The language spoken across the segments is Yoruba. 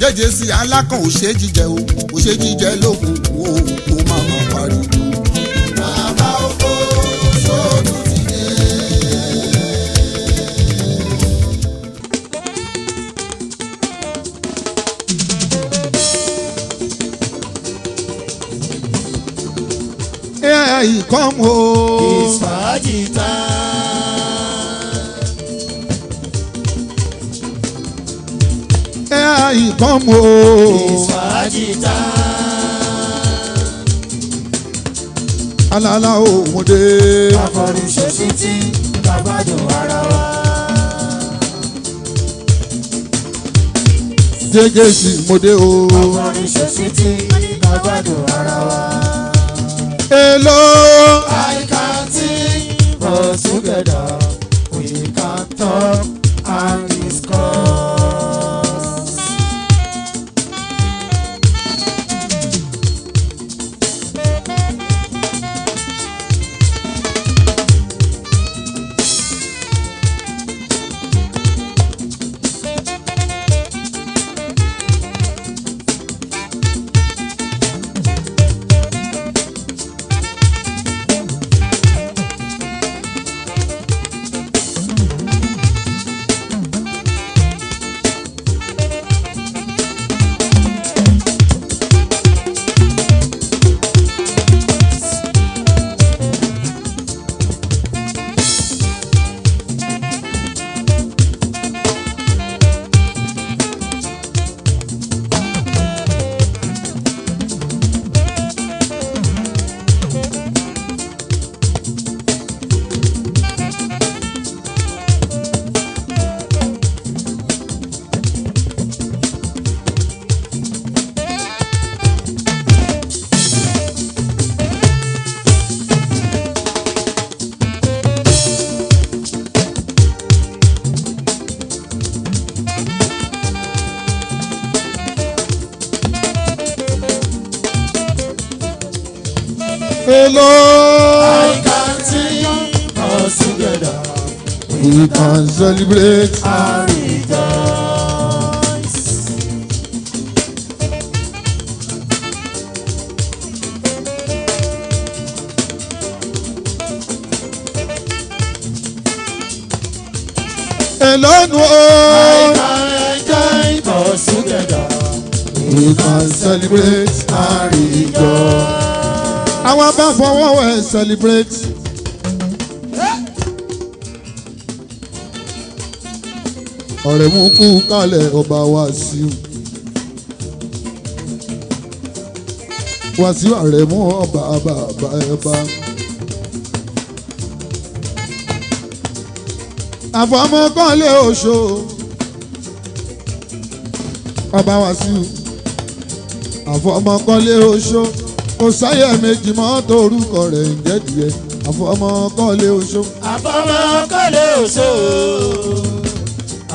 Jẹ́jẹ́ sí alákàn ò ṣe jíjẹ o, ò ṣe jíjẹ lókun o, kó má má pariwo. Bàbá oko sóòtú ti dé. Ẹ ìkọ́mù o. It's fàájì time. Ẹ ìkọ́mù o. It's fàájì time. Alala òmùdé. Àfọ̀rùṣẹ́ sí tí ká gbádùn ara wa. Jẹ́jẹ́ sí mòdé o. Àfọ̀rùṣẹ́ sí tí ká gbádùn ara wa. Èlò. I can think, but together we can talk and discuss. Èlò. I can think, but together We can celebrate. and rejoice. Èlò nù o. I can enjoy, but together We can celebrate and rejoice. Àwọn bá fọwọ́ ẹ̀ celebrate. Ọ̀rẹ́ mú kú kalẹ̀ ọba Wàsíù. Wàsíù Àrẹ̀mú ọba bàbá ẹ̀bá. Àfọmọ́kànlé oṣó. Ọba Wàsíù àfọmọkọ́lé oṣó, kò sáyẹ̀ méjì mọ́ torúkọ rẹ̀ ń jẹ́ díẹ̀, àfọmọkọ́lé oṣó. Àfọmọ́kọ́lé oṣó.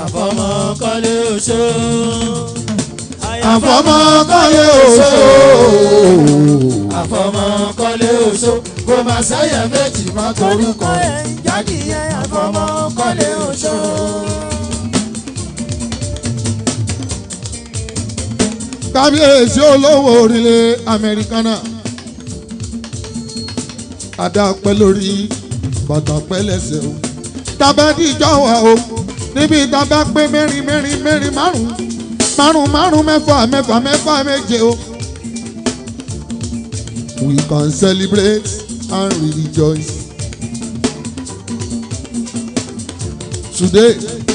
Àfọmọ́kọ́lé oṣó. Àfọmọkọ́lé oṣó. Àfọmọ́kọ́lé oṣó. Kò má sáyẹ̀ méjì mọ́ torúkọ rẹ̀ ń jádìyẹ. Àfọmọ́kọ́lé oṣó. Kábíyèsí olówó orílẹ̀ Amẹ́ríkánà, adápẹ́ lórí bàtà pẹ́ lẹ́sẹ̀ o, tábàdíjọ́ wà o, níbi tábà pé mẹ́rin mẹ́rin mẹ́rin, márùn márùn márùn, mẹ́fà mẹ́fà mẹ́fà, méje o. We can celebrate and rejoice. Today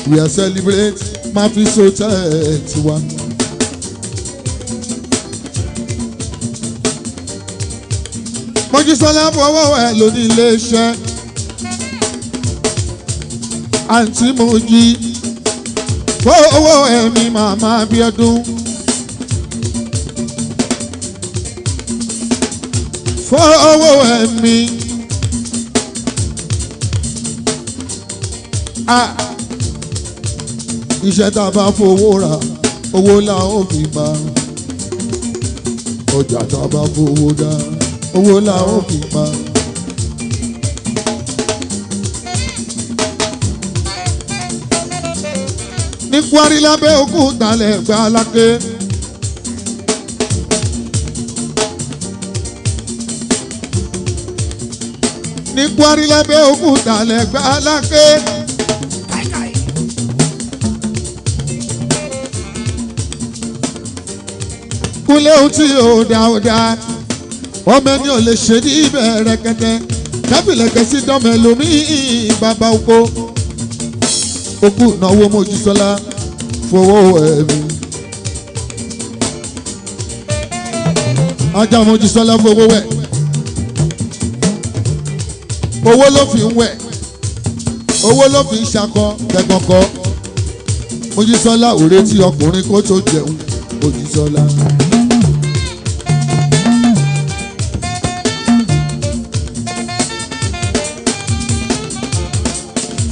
we are celebrate Mafis Hotel tiwa. Mojísọ́lá fọwọ́ ẹ̀ lóní iléeṣẹ́. Àǹtí Mojí fọwọ́ ẹ̀mí màmá Bíọ́dún. Fọwọ́ ẹ̀mí. Ah, iṣẹ́ tá a bá fowó rà, owó la ó fi máa. Ọjà tá a bá fowó dá, owó la ó fi máa. Ní Kwari lábẹ́ òkúta lẹ́gbẹ́ aláké. Ní Kwari lábẹ́ òkúta lẹ́gbẹ́ aláké. Kúnlé ohun tí ò dá ò dá ọmọ ẹni ò lè ṣe ní ìbẹ̀rẹ̀ kẹtẹ kábìlẹ̀kẹ́ sí dánmẹ́ lómi bàbá oko okú náwó Mojísọ́lá fowó ẹ̀mí. Ajá Mojísọ́lá fowó wẹ̀, owó ló fi ń wẹ̀, owó ló fi ń ṣakọ tẹ̀gbọ̀nkọ. Mojísọ́lá ò retí ọkùnrin kó tó jẹun Mojísọ́lá.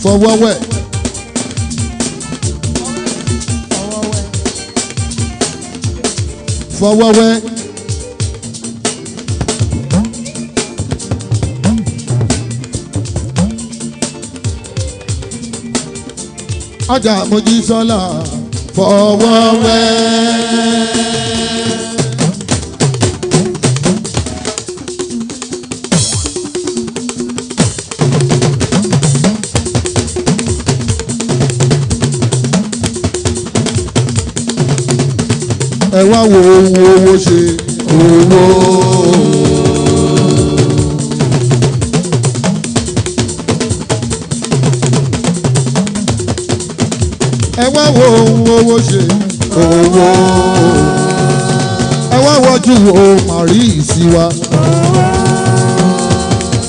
Fọwọ́ wẹ̀, fọwọ́ wẹ̀. Ajá Mojísọ́lá fọwọ́ wẹ̀. Ẹ wá wo ohun owó ṣe owó. Ẹ wá wo ohun owó ṣe owó. Ẹ wá wojú wo Maris wa.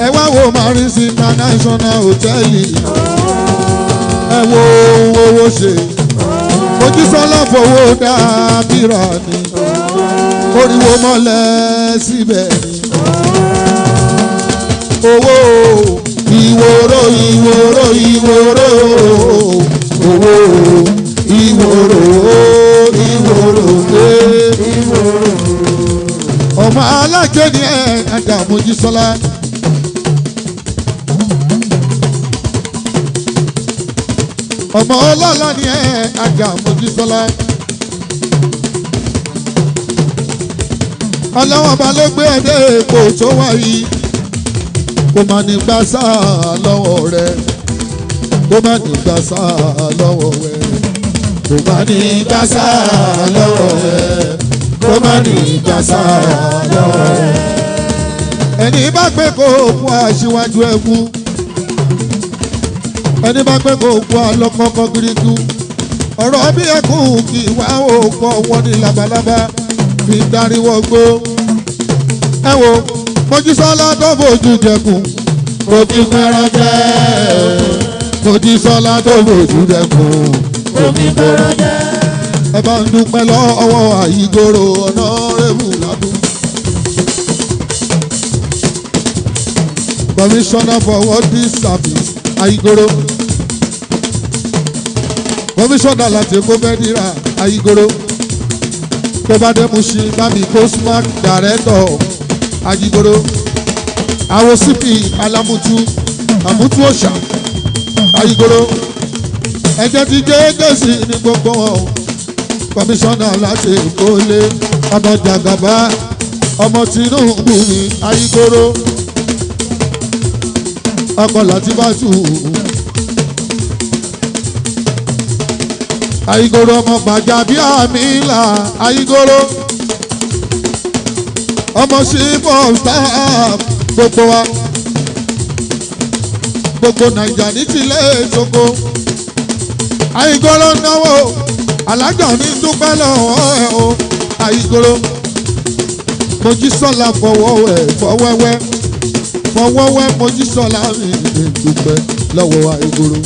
Ẹ wá wo Maris International Hotel. Ẹ wo ohun owó ṣe. Mojísọ́lá fowó dábìrà ni, oríwo mọ́lẹ̀ síbẹ̀ ni. Owó ìwòrò ìwòrò ìwòrò, owó ìwòrò ìwòrò ọmọ alájẹ ni ẹ ajá Mojísọ́lá. Ọmọ ọlọ́lá ni ẹ ajá Mojísọ́lá. Ọlọ́wọ́n bá ló gbé ẹdẹ èkó tó wá yìí, kó má ní gbà sáà lọ́wọ́ rẹ, kó má ní gbà sáà lọ́wọ́ rẹ, kó má ní gbà sáà lọ́wọ́ rẹ, kó má ní gbà sáà lọ́wọ́ rẹ. Ẹni bá pé kó kú aṣíwájú ẹkú, ẹni bá pé kó kú alọ́kọ́kọ́ gírígú, ọ̀rọ̀ bí ẹkún kì í wá òkò wọn ní labalábá fi dáríwọ́ gbó. Ẹ wo Mojísọ́lá tó fojú jẹkùn kò kí pẹ́ràn jẹ́, Mojísọ́lá tó fojú jẹkùn kò kí pẹ́ràn jẹ́. Ẹ bá ń dúpẹ́ lọ́wọ́ Àyígòrò ọ̀nàrẹ́bù ládùn. Commissioner for World Service Àyígòrò, Commissioner láti Èkó fẹ́dírà Àyígòrò, tó bá dé Mushin bámi Cosmac director Àyígòrò, àwọn CP Alámùtú Àmútú Òòṣà Àyígòrò, ẹ̀jẹ̀ ti jẹ́ gẹ̀ẹ́sì ní gbogbo wọn. Commissioner láti Èkó lé ọmọ Jàgàbá ọmọ Tinubu ní Àyígòrò, ọkọ láti bá tù Àyígòrò ọmọ Gbàjàbíàmílà Àyígòrò ọmọ chief of staff gbogbo wa, gbogbo Naija ní tilẹ̀ ètòkò. Àyígòrò náwó alájà ní dúpẹ́ lọ́wọ́ ẹ̀ o. Àyígòrò Mojísọ́lá fọwọ́ ẹ̀ fọwẹ́wẹ́ fọwọ́wẹ́, Mojísọ́lá mi lè dúpẹ́ lọ́wọ́ Àyígòrò.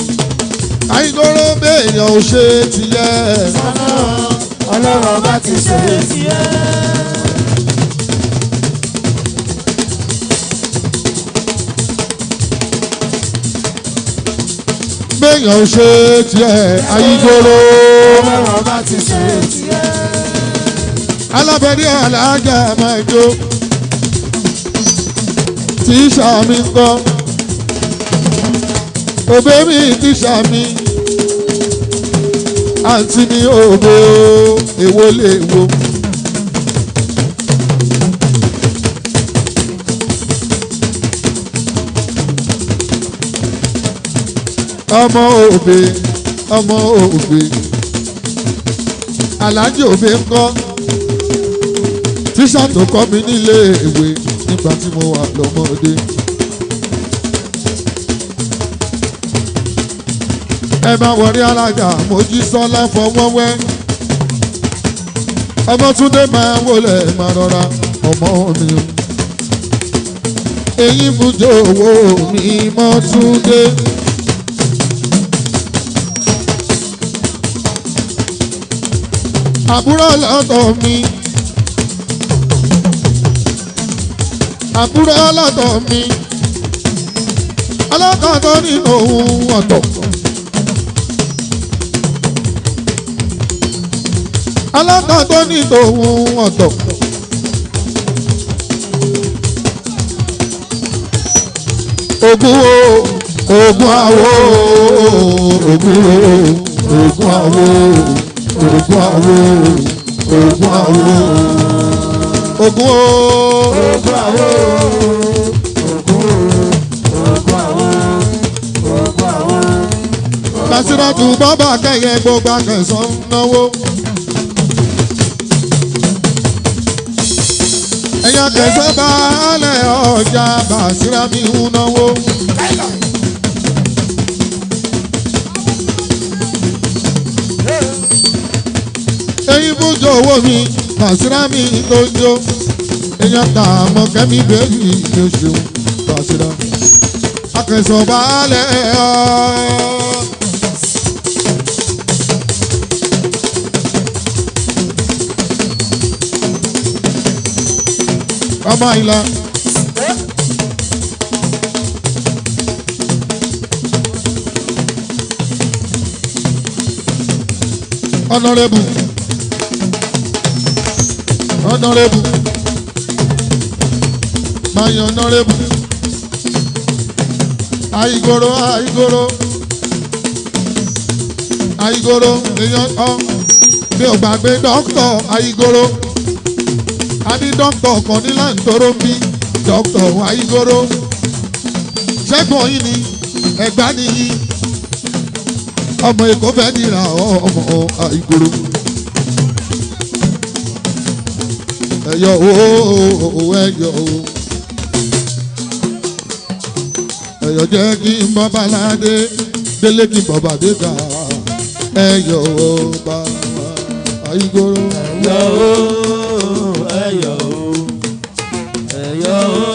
Àyígòrò béèyàn ò ṣe tiẹ̀. Ọlọ́run bá ti ṣe é tiẹ̀. Béèyàn ò ṣe tiẹ̀ Àyígòrò. Ọlọ́run bá ti ṣe é tiẹ̀. Alábẹ́rẹ́ alájà máa jó, tíṣà mi ń kọ́ òbẹ́ mi, tíṣà mi àǹtí mi òbó èwo lè wo. Ọmọ òbí, ọmọ òbí, Aláàjì òbí ń kọ́. Tíṣà tó kọ́ mi nílé ìwé nígbà tí mo wà lọ́mọdé. Ẹ máa wọrí alága Mojísọ́lá fọwọ́wẹ́. Ọmọtúndé máa wọlé máa rọra ọmọ mi o. Èyí fújò owó mi mọ́túndé. Àbúrò lọ́tọ̀ mi. Àbúrò lọ́tọ̀ mi. Alákàtọ́ nínú òun ọ̀tọ̀. Alákàtọ́ nínú òun ọ̀tọ̀. Ògún o, ògún àwo, ògún o, ògún àwo, ògún àwo, ògún àwo, ògún o. Ògún àwo, ògún o, ògún àwo, ògún àwo. Bàṣírátù bàbá kẹyẹ gbogbo akẹsàn náwó. Ẹ̀yin akẹsàn baálẹ̀ ọjà Bàṣírá mi ń náwó. Ẹ̀yin bójú owó mi Bàṣírá mi tó ń jó. Ẹ̀yin ta àmọ́ kẹ́mi bẹ́ẹ̀lì lóṣù Bàṣírá. Akẹsàn baálẹ̀ ọ̀. Ọmọ ìlà. Honorable. Honorable. My honorable. Àìgòrò àìgòrò. Àìgòrò èèyàn ọ. Mi ò gbàgbé dókítà àìgòrò. A ní dókítà kan ní láǹtóró ń bí dókítà àìgòrò. Ṣẹ́gun yìí ni ẹ̀gbá nìyí. Ọmọ Èkó fẹ́ dìrà ọmọ àìgòrò. Ẹ̀yọ̀ ooo ẹ̀yọ̀ ooo. Ẹ̀yọ̀ jẹ́ kí n bọ́ baládé délé kí n bọ́ bàdé gà. Ẹ̀yọ̀ ooo bàbá àìgòrò. Ẹ̀yọ̀ o, ẹ̀yọ̀ o, ẹ̀yọ̀ o,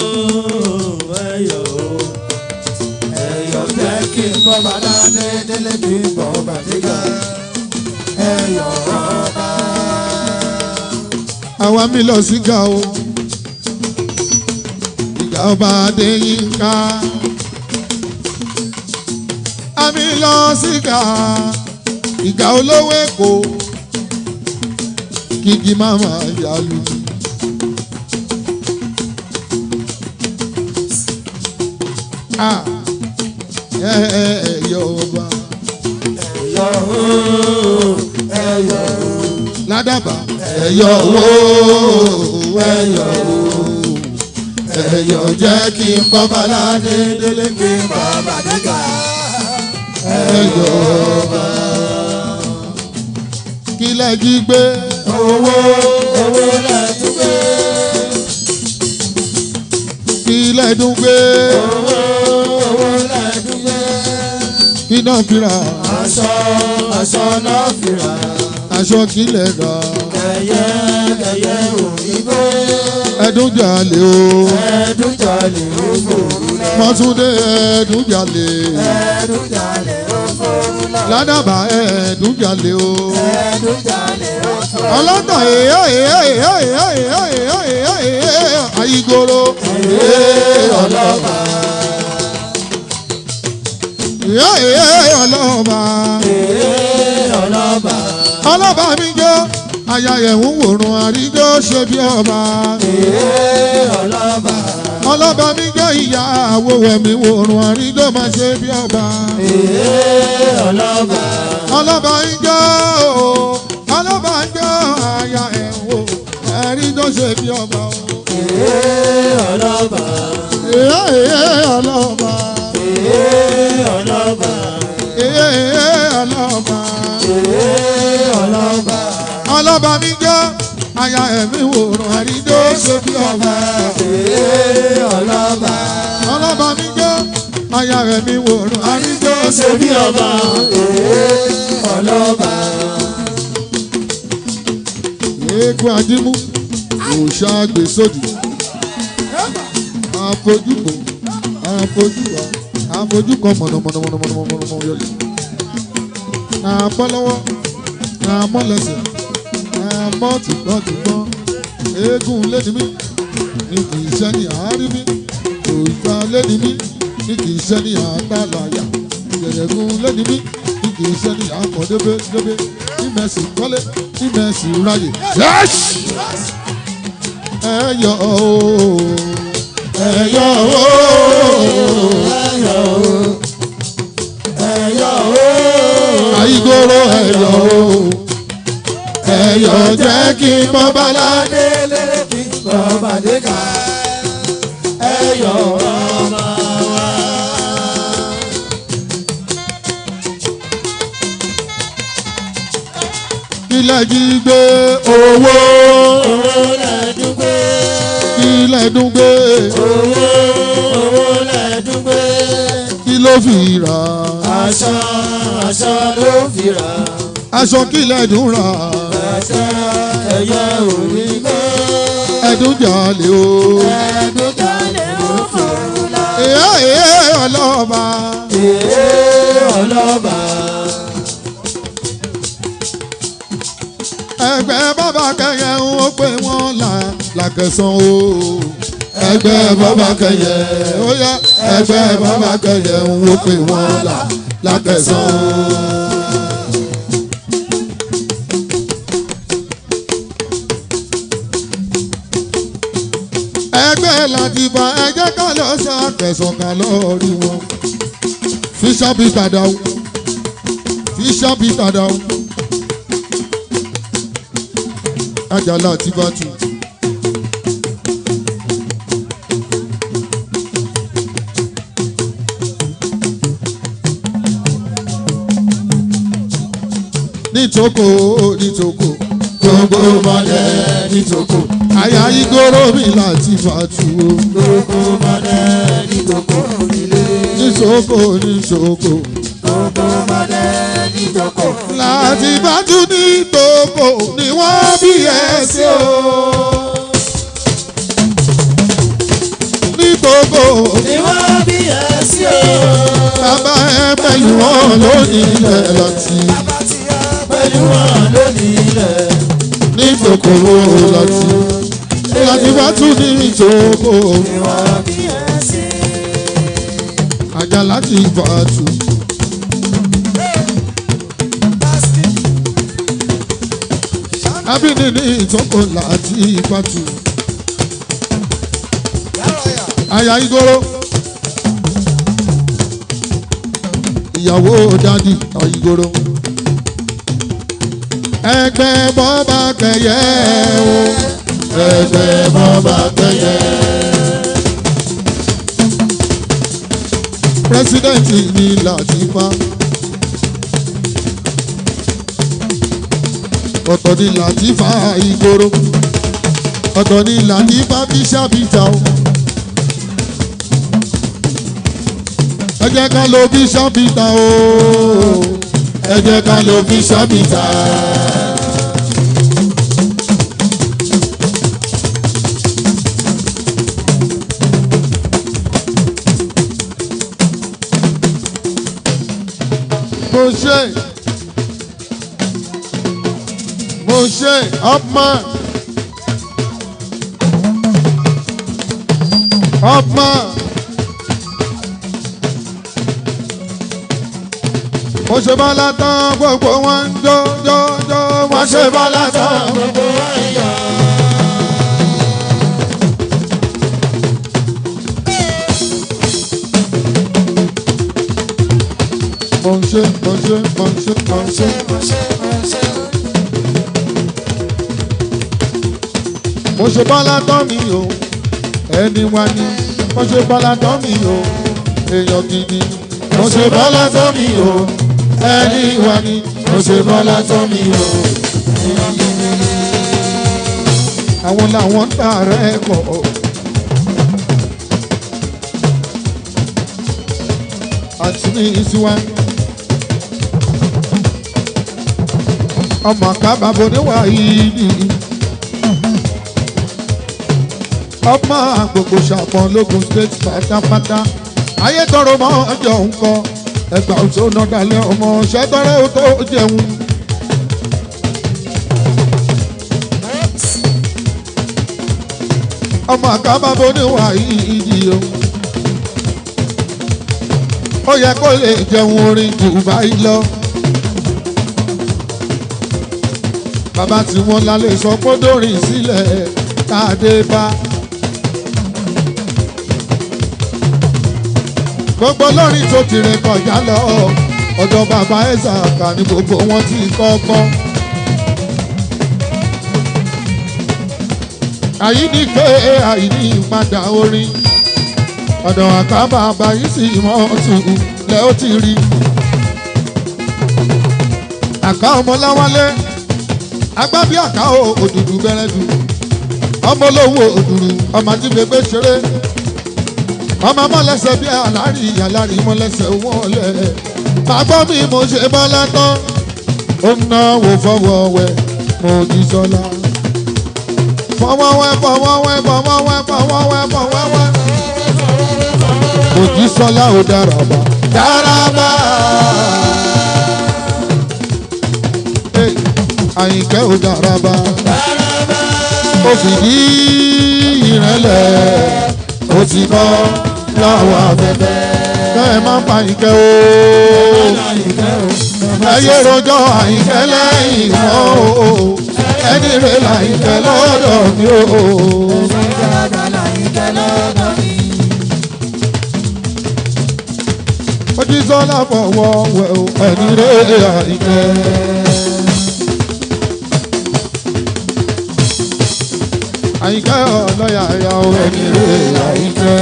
ẹ̀yọ̀ o. Ẹ̀yọ̀ jẹ́ kí n bọ́ baládé délé kí n bọ́ bàdígà. Ẹ̀yọ̀ ọba. Àwa mi lọ sí ga o. Ìgà ọba Adéyínká. Àmì lọ sí ga. Ìgà olówó Èkó. Kíkí máma yàlú. Ah, ẹ̀yọ̀ ọba. Ẹ̀yọ̀ o, ẹ̀yọ̀ o. Ládàbà. Ẹ̀yọ̀ wo ẹ̀yọ̀ wo ẹ̀yọ̀ jẹ́ kí n bọ́ baládé délé kí n bọ́ Bàdígà. ẹ̀yọ̀ ọba. Kí lẹ jí gbé Owó owó lẹ̀ tún gbé. kí lẹ dún gbé Owó owó lẹ̀ tún gbé. kí náà fi rà Aṣọ aṣọ náà fi rà. aṣọ kí lẹ rà Kẹ̀yẹ́ kẹ̀yẹ́ òyìnbó. ẹdún jalè o Ẹ̀dùn jalè ó fòrú lọ. Mọ́túndé ẹdún jalè Ẹ̀dùn jalè ó fòrú lọ. Ládàbà ẹdún jalè o Ẹ̀dùn jalè ó fòrú lọ. ọlọ́tọ̀ èèyàn èèyàn èèyàn èèyàn èèyàn èèyàn èèyàn àyígoro Ọlọ́ba. èèyàn èèyàn ọlọ́ba Ọlọ́ba. ọlọ́ba mi jẹ́ aya ẹ̀hún wòrán àríjọ́ ṣe bí ọba Ọlọ́ba. ọlọ́ba mi jẹ́ ìyàwó ẹ̀mí wòrán àríjọ́ máa ṣe bí ọba Ọlọ́ba. ọlọ́ba ń jẹ́ o ọlọ́ba ń jẹ́ aya ẹ̀hún àríjọ́ ṣe bí ọba o Ọlọ́ba. èèyàn èèyàn ọlọ́ba Ọlọ́ba. Ọlọ́ba mi jẹ́ aya ẹ̀mí wòrán àríjó ṣe bí ọba. Ee ọlọ́ba. Ọlọ́ba mi jẹ́ aya ẹ̀mí wòrán àríjó Ṣe bí ọba. Ee ọlọ́ba. Eégún Adímú, òòṣà gbèsòdì. Àfojúbò, àfojúbà, àfojúkọ mọ̀nàmọ̀nàmọ̀nàmọ̀nàmọ̀ yọ̀yọ̀. Àbọ̀ lọ́wọ́, àmọ́ lẹ́sẹ̀, àmọ́ tìgbọ́n tìgbọ́n. Eégún léni mí, ní kì í ṣe ní àárí mi. Òòṣà léni mí, ní kì í ṣe ní àtàlàyà. Yẹ̀yẹ̀gún léni mí, ní kì í ṣe ní àkọ́ débé débé. Ìmẹ̀sì kọ́lé, ìmẹ̀sì ráyè. Yẹ́sì! Ẹyọ ooo, ẹyọ ooo, Ẹyọ o. Ẹyọ o. Àyígòrò ẹyọ ooo, ẹyọ jẹ́ kí n mọ bala. Délé kí bọ́ba dé ká. Ẹyọ ọmọ wa. Kílẹ̀ jí gbé owó, Owó lẹ́dún gbé. kílẹ̀ dún gbé, Owó owó lẹ́dún gbé. Kí ló fi rà? Aṣọ aṣọ ló fi rà. Aṣọ kílẹ̀ dún rà, Bàtà ẹyẹ òní gbé. Ẹ̀dùn jalè o. Ẹ̀dùn jalè ó fòrò lọ. Èyá èyá ọlọ́ba. Ee ọlọ́ba. Ẹgbẹ́ bàbá kẹyẹ ń ó pé wọ́n là làkẹsàn o. Ẹgbẹ́ bàbá kẹyẹ ó yá, ẹgbẹ́ bàbá kẹyẹ ń ó pé wọ́n là làkẹsàn o. Ẹgbẹ́ Làtìfà, ẹ jẹ́ ká lọ ṣàkẹsàn ká lọ rí wọn. Fíṣà bí tàdá o, fíṣà bí tàdá o. Àjàlá ti bá tù. Nítòkò nítòkò Gbogbo mọ̀lẹ́ nítòkò. Àyà ìgòrò mi láti bá tù o. Gbogbo mọ̀lẹ́ nítòkò nílé. Nítòkò nítòkò. Gbogbo mọ̀lẹ́ nítòkò. Láti bá tù nítòkò ni wọ́n bí ẹ sí o. Nítòkò Ni wọ́n bí ẹ sí o. Bàbá ẹ pẹ̀lú wọn lónìí ilẹ̀ láti. Bàbá tí a pẹ̀lú wọn lónìí ilẹ̀. Nítòkò láti. Láti bá tún ní ìtòkò. Ni wọ́n bí ẹ sí. Àjà láti bá tù. Abíní ní ìtòkò láti bá tù. Àyà ìgòrò. Ìyàwó dádì àyígòrò. Ẹgbẹ́ bọ́ba kẹyẹ o. Ẹgbẹ́ bọ́ba kẹyẹ. Pírẹsidẹ́ǹtì ní Làtífà. Ọ̀tọ̀ ní Làtífà ìgboro. Ọ̀tọ̀ ní Làtífà bíṣàbíta o. Ẹ jẹ́ ká lo bíṣàbíta o. Ẹ jẹ́ ká lo bíṣàbíta. Mo ṣe mo ṣe upman upman mo ṣe bọ́lá tán, gbogbo wọn ń jó jó jó. Wọ́n ṣe bọ́lá tán. Gbogbo wọn ń yọ̀. Mo ṣe mo ṣe mo ṣe mo ṣe. Mo ṣe mo ṣe. Mo ṣe bọ́lá tán mi o, ẹni wá ní. Mo ṣe bọ́lá tán mi o, èèyàn gidi. Mo ṣe bọ́lá tán mi o, ẹni wá ní. Mo ṣe bọ́lá tán mi o, Àwọn làwọn ń ta rẹ́kọ̀. Àti ní ìsíwá. Ọmọ kábàbọ̀ níwà yìí ni. Ọmọ gbogbo ṣàpọ̀n lógun state pátápátá. Ayé tọrọ mọ́ ọjọ́ nǹkan. Ẹgbà tó ná dalẹ̀ ọmọ ṣẹ́tọ́rẹ́ ó tó jẹun. Ọmọ àkàbàbọ̀ níwà yìí o. Ó yẹ kó lè jẹun orin jù báyìí lọ. Bàbá tí wọ́n lálẹ́ sọ pé dórin sílẹ̀ tá a dé bá. Gbogbo lórin tó ti rìn kọjá lọ, ọ̀dọ̀ bàbá ẹ̀sà kà ní gbogbo wọn ti kọ́kọ́. Àyínífẹ́ àyíní ìpadà orin, ọ̀dọ̀ àkàbà àbáyé sì mọ́ tù lẹ́ ó ti rí. Àká ọmọláwálé agbábí àká òdùdù bẹ̀rẹ̀dù, ọmọ olówó òdùrù, ọmọ ajínigbé ṣeré, ọmọ mọ́lẹ́sẹ̀ bí alárí alárí mọ́lẹ́sẹ̀ wọlé. Bàbá mi mo ṣe bọ́lá tán, ó náwó fọwọ́ wẹ̀ Mojísọ́lá. Fọwọ́wẹ́ fọwọ́wẹ́ fọwọ́wẹ́ fọwọ́wẹ́ fọwọ́wẹ́. Mojísọ́lá ò dáraba dáraba. Àyìnkẹ́ ò dáraba. Ó fìdí ìrẹ́lẹ̀ ó ti bọ́ lọ́wọ́ afẹ́fẹ́. Kẹ́ ẹ má pa Àyìnkẹ́ o. Ẹ yé rojọ́ Àyìnkẹ́ lẹ́yìn mọ́ o. Ẹni rẹ̀ làyìnkẹ́ lọ́dọ̀ mi o. Mojísọ́lá fọwọ́ wẹ̀ o. Ẹni rẹ̀ Àyìnkẹ́. Àyìnkẹ́ ọlọ́yàyà o. Ẹni rẹ̀ Àyìnkẹ́.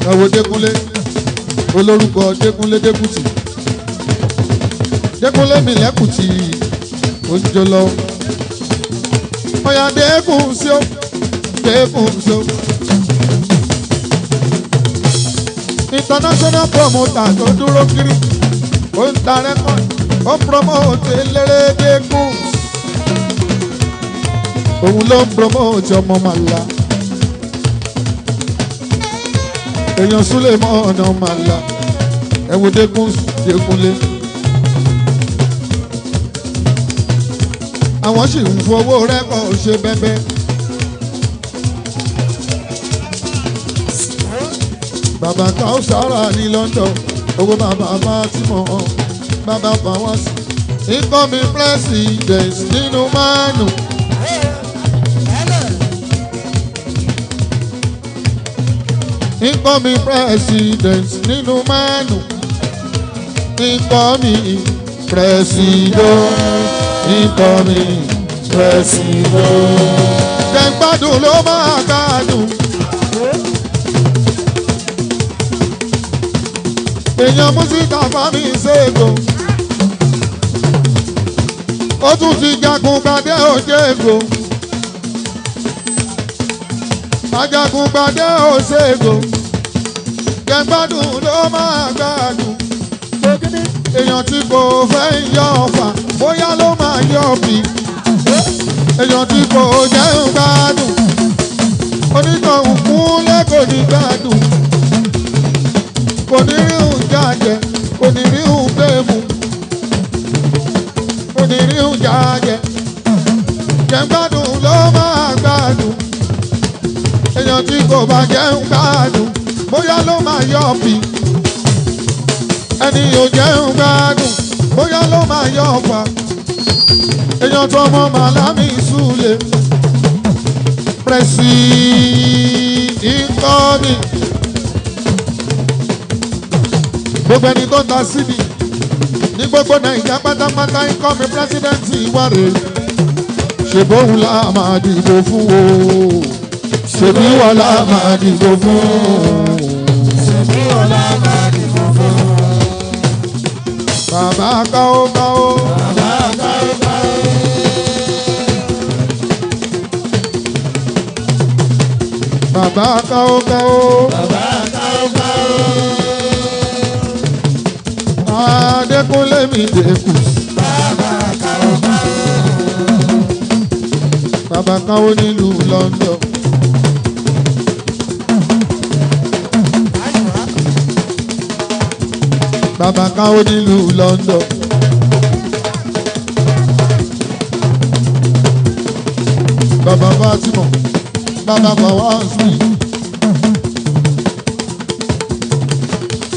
Ẹ wo Dékúnlé, olórúkọ Dékúnlé Dékùtì, Dékúnlé mi lẹ́kùtì oúnjẹ lọ. Ọ̀yà Dékùn sí ó, Dékùn sí ó. International promoter tó dúró kiri, ó ń ta rẹ́kọ̀d, ó ń promote eléré Dékùn. Òun ló ń promote ọmọ màlá. Èèyàn súlẹ̀ mọ́ ọ̀nà màlá. Ẹ wo Dékùn Dékúnlé. Àwọn sì ń fowó rẹ́kọ̀ ṣe bẹ́bẹ́. Bàbá Kausara ní London, owó bàbá Fatima, bàbá Fawasi. Incoming president nínú Mánù. Incoming president nínú Mánù. Incoming president, incoming president. Jẹ̀gbádùn ló máa gbádùn. Èèyàn Músítà Fámi Ṣègò. Ó tún ti jagun gbadé òjèègò. Ajagun gbadé òṣègò. Jẹ̀gbádùn ló máa gbádùn. Èèyàn tí kò fẹ́ yọ ọ̀fà bóyá ló máa yọ bí. Èèyàn tí kò jẹun gbádùn. Onítọ̀hún kúnlẹ̀ kò ní gbádùn. Kò ní rí òun jáde, kò ní rí òun gbé mu. Kò ní rí òun jáde. Jẹ̀gbádùn ló máa gbádùn. Èèyàn tí kò bá jẹun gbádùn bóyá ló máa yọ bí. Ẹni ò jẹun gbádùn bóyá ló máa yọ ọ̀fà. Èèyàn tó mọ màlámì súlè. Pẹ̀sì ìkọ́ni. Gbogbo ẹni tó ń ta síbi ní gbogbo Nàìjíríà pátápátá incoming president wà rè. Ṣèbóhùn la máa dìbò fún o. Ṣèbí wọ́n la máa dìbò fún o. káókáó. Bàbá káókáó. Bàbá káókáó. Bàbá káókáó. Adékúnlé mi dẹ́kù. Bàbá káókáó. Bàbá káwó nílùú London. Bàbá káwó nílùú London. Bàbá Fatima, bàbá Fawaz mi.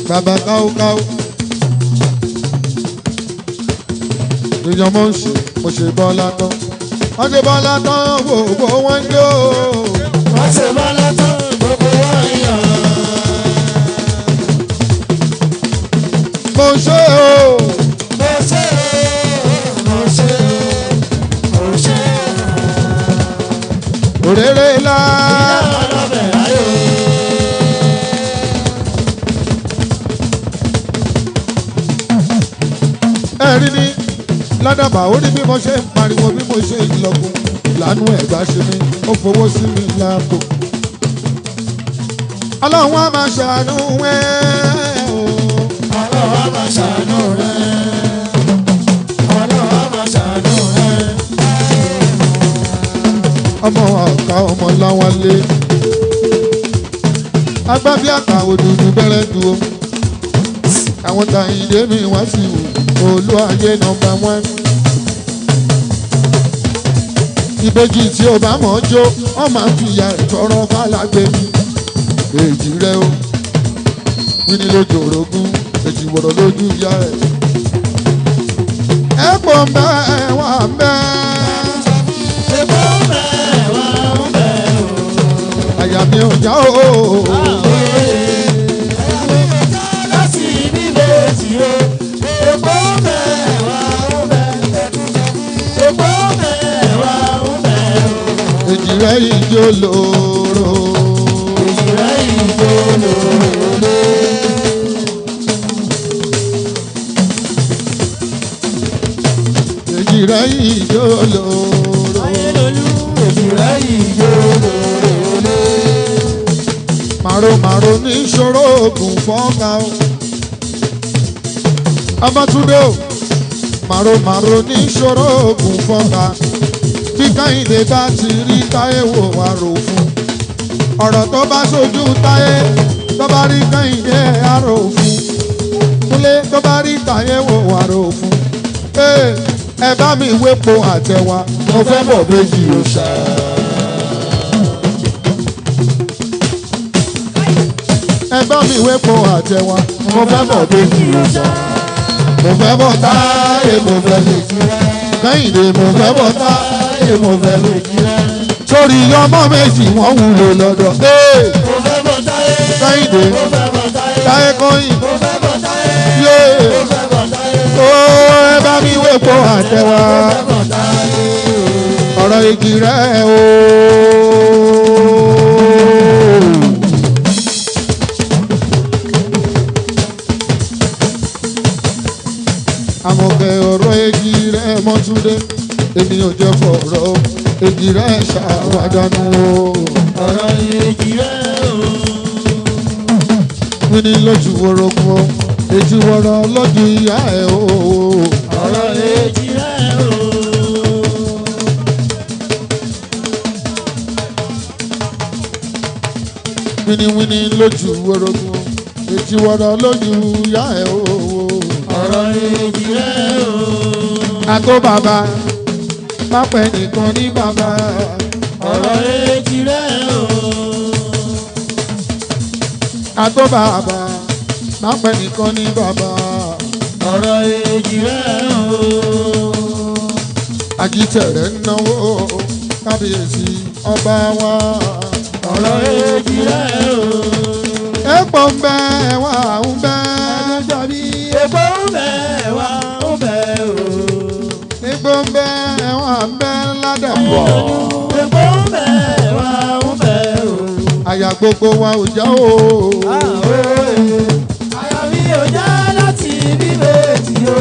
Bàbá káwókáwó. Èèyàn mọ̀ ń ṣe, mo ṣe bọ́lá tán. Wọ́n ṣe bọ́lá tán, gbogbo wọn ń jó. Wọ́n ṣe bọ́lá tán, gbogbo wọn yọ̀. Mo ṣe o. Mo ṣe, mo ṣe, mo ṣe. Òréré ńlá. Ọlọ́bẹ̀ ayò. Ẹ̀rí ni ládàbà ó ní bí mo ṣe ń pariwo bí mo ṣe ń lọgun lánú ẹ̀gbá ṣe mí ó fowó sí mi lápò. Ọlọ́run á máa ṣàánú ẹ̀ o. Ọlọ́run á máa ṣàánú rẹ̀. Ọlọ́run á máa ṣàánú rẹ̀. Ọmọ àká ọmọ láwálé. Agbábíàkà òdùdú bẹ̀rẹ̀ dúró. Àwọn tàyíǹde mi wá sí wò olú ayé nọ́mbà wán. Ìbejì tí o bá mọ̀ ọ́ jó, wọ́n máa ń fìyà ìtọrọ fálágbé mi. Èjì rẹ o, wíní lójú orogún, èjì wọ̀rọ̀ lójú ìyá rẹ̀. Ẹ pọ̀ mbẹ́ wà mbẹ́. Epo ń bẹ, wà ń bẹ o. Àyà mi ò já o. Láti ibi méjì o. Epo ń bẹ, wà ń bẹ. Epo ń bẹ, wà ń bẹ o. Èjì rẹ ìjó lóró. Èjì rẹ̀ ìjó lòlò. Èjì rẹ ìjó lóró. Èjì rẹ̀ ìjó lòlò. Màrò màrò ní ìṣòro oògùn fọ́nká o. Abátúndé o. Màrò màrò ní ìṣòro oògùn fọ́nká. Bí Káyìndé bá ti rí Táyé wò wá rò fún. Ọ̀rọ̀ tó bá ṣojú Táyé tó bá rí Káyìndé á rò fún. Kúnlé tó bá rí Táyé wò wá rò fún. Ee, ẹ bá mi wépo àtẹwà, mo fẹ́ bọ̀ méjì òòṣà. Ẹ bá mi wépo àtẹwà, mo fẹ́ bọ̀ méjì òòṣà. Mo fẹ́ bọ̀ Táyé, mo fẹ́ lè Kẹ́hìndé, mo fẹ́ bọ̀ Táyé, mo fẹ́ lè sórí ọmọ méjì wọ́n wúlò lọ́dọ̀. Ee, Mo fẹ́ bọ̀ táyé. Kẹ́hìndé, Mo fẹ́ bọ̀ táyé. Táyé kọ́yìn, Mo fẹ́ bọ̀ táyé. yé. Mo fẹ́ bọ̀ táyé. Ó ẹ bá mi wépo àtẹwà, Mo fẹ́ bọ̀ táyé. ọ̀rọ̀ igi rẹ̀ o. Àmọ̀kẹ́ ọ̀rọ̀ igi rẹ̀ mọ́túndé, ènìyàn jẹ́ fọ̀rọ̀ igi rẹ̀ ṣàwádánù o. Ọ̀rọ̀ èjì rẹ̀ o. Wíní lójú orogún o, èjì wọ̀rọ̀ lójú ìyá ẹ̀ o. Ọ̀rọ̀ èjì rẹ̀ o. Wíníwíní lójú orogún o, èjì wọ̀rọ̀ lójú ìyá ẹ̀ o. Ọ̀rọ̀ èjì rẹ̀ o. Àtó bàbá, má pẹ́ nìkan ní bàbá. Ọ̀rọ̀ èjì rẹ̀ o. Àtó bàbá, má pẹ́ nìkan ní bàbá. Ọ̀rọ̀ èjì rẹ̀ o. Àjítẹ̀rẹ̀ ń náwó kábíyèsí ọba wa. Ọ̀rọ̀ èjì rẹ̀ o. Ẹ̀pọ̀ ń bẹ wà ń bẹ. Ẹ̀dùnjọ́bí epo ń bẹ wá ń bẹ o. Epo ń bẹ wà ń bẹ ládàbọ̀. Epo ń bẹ wá ń bẹ o. Àyà gbogbo wa ò já o. Àyà mi ò já láti bí méjì o.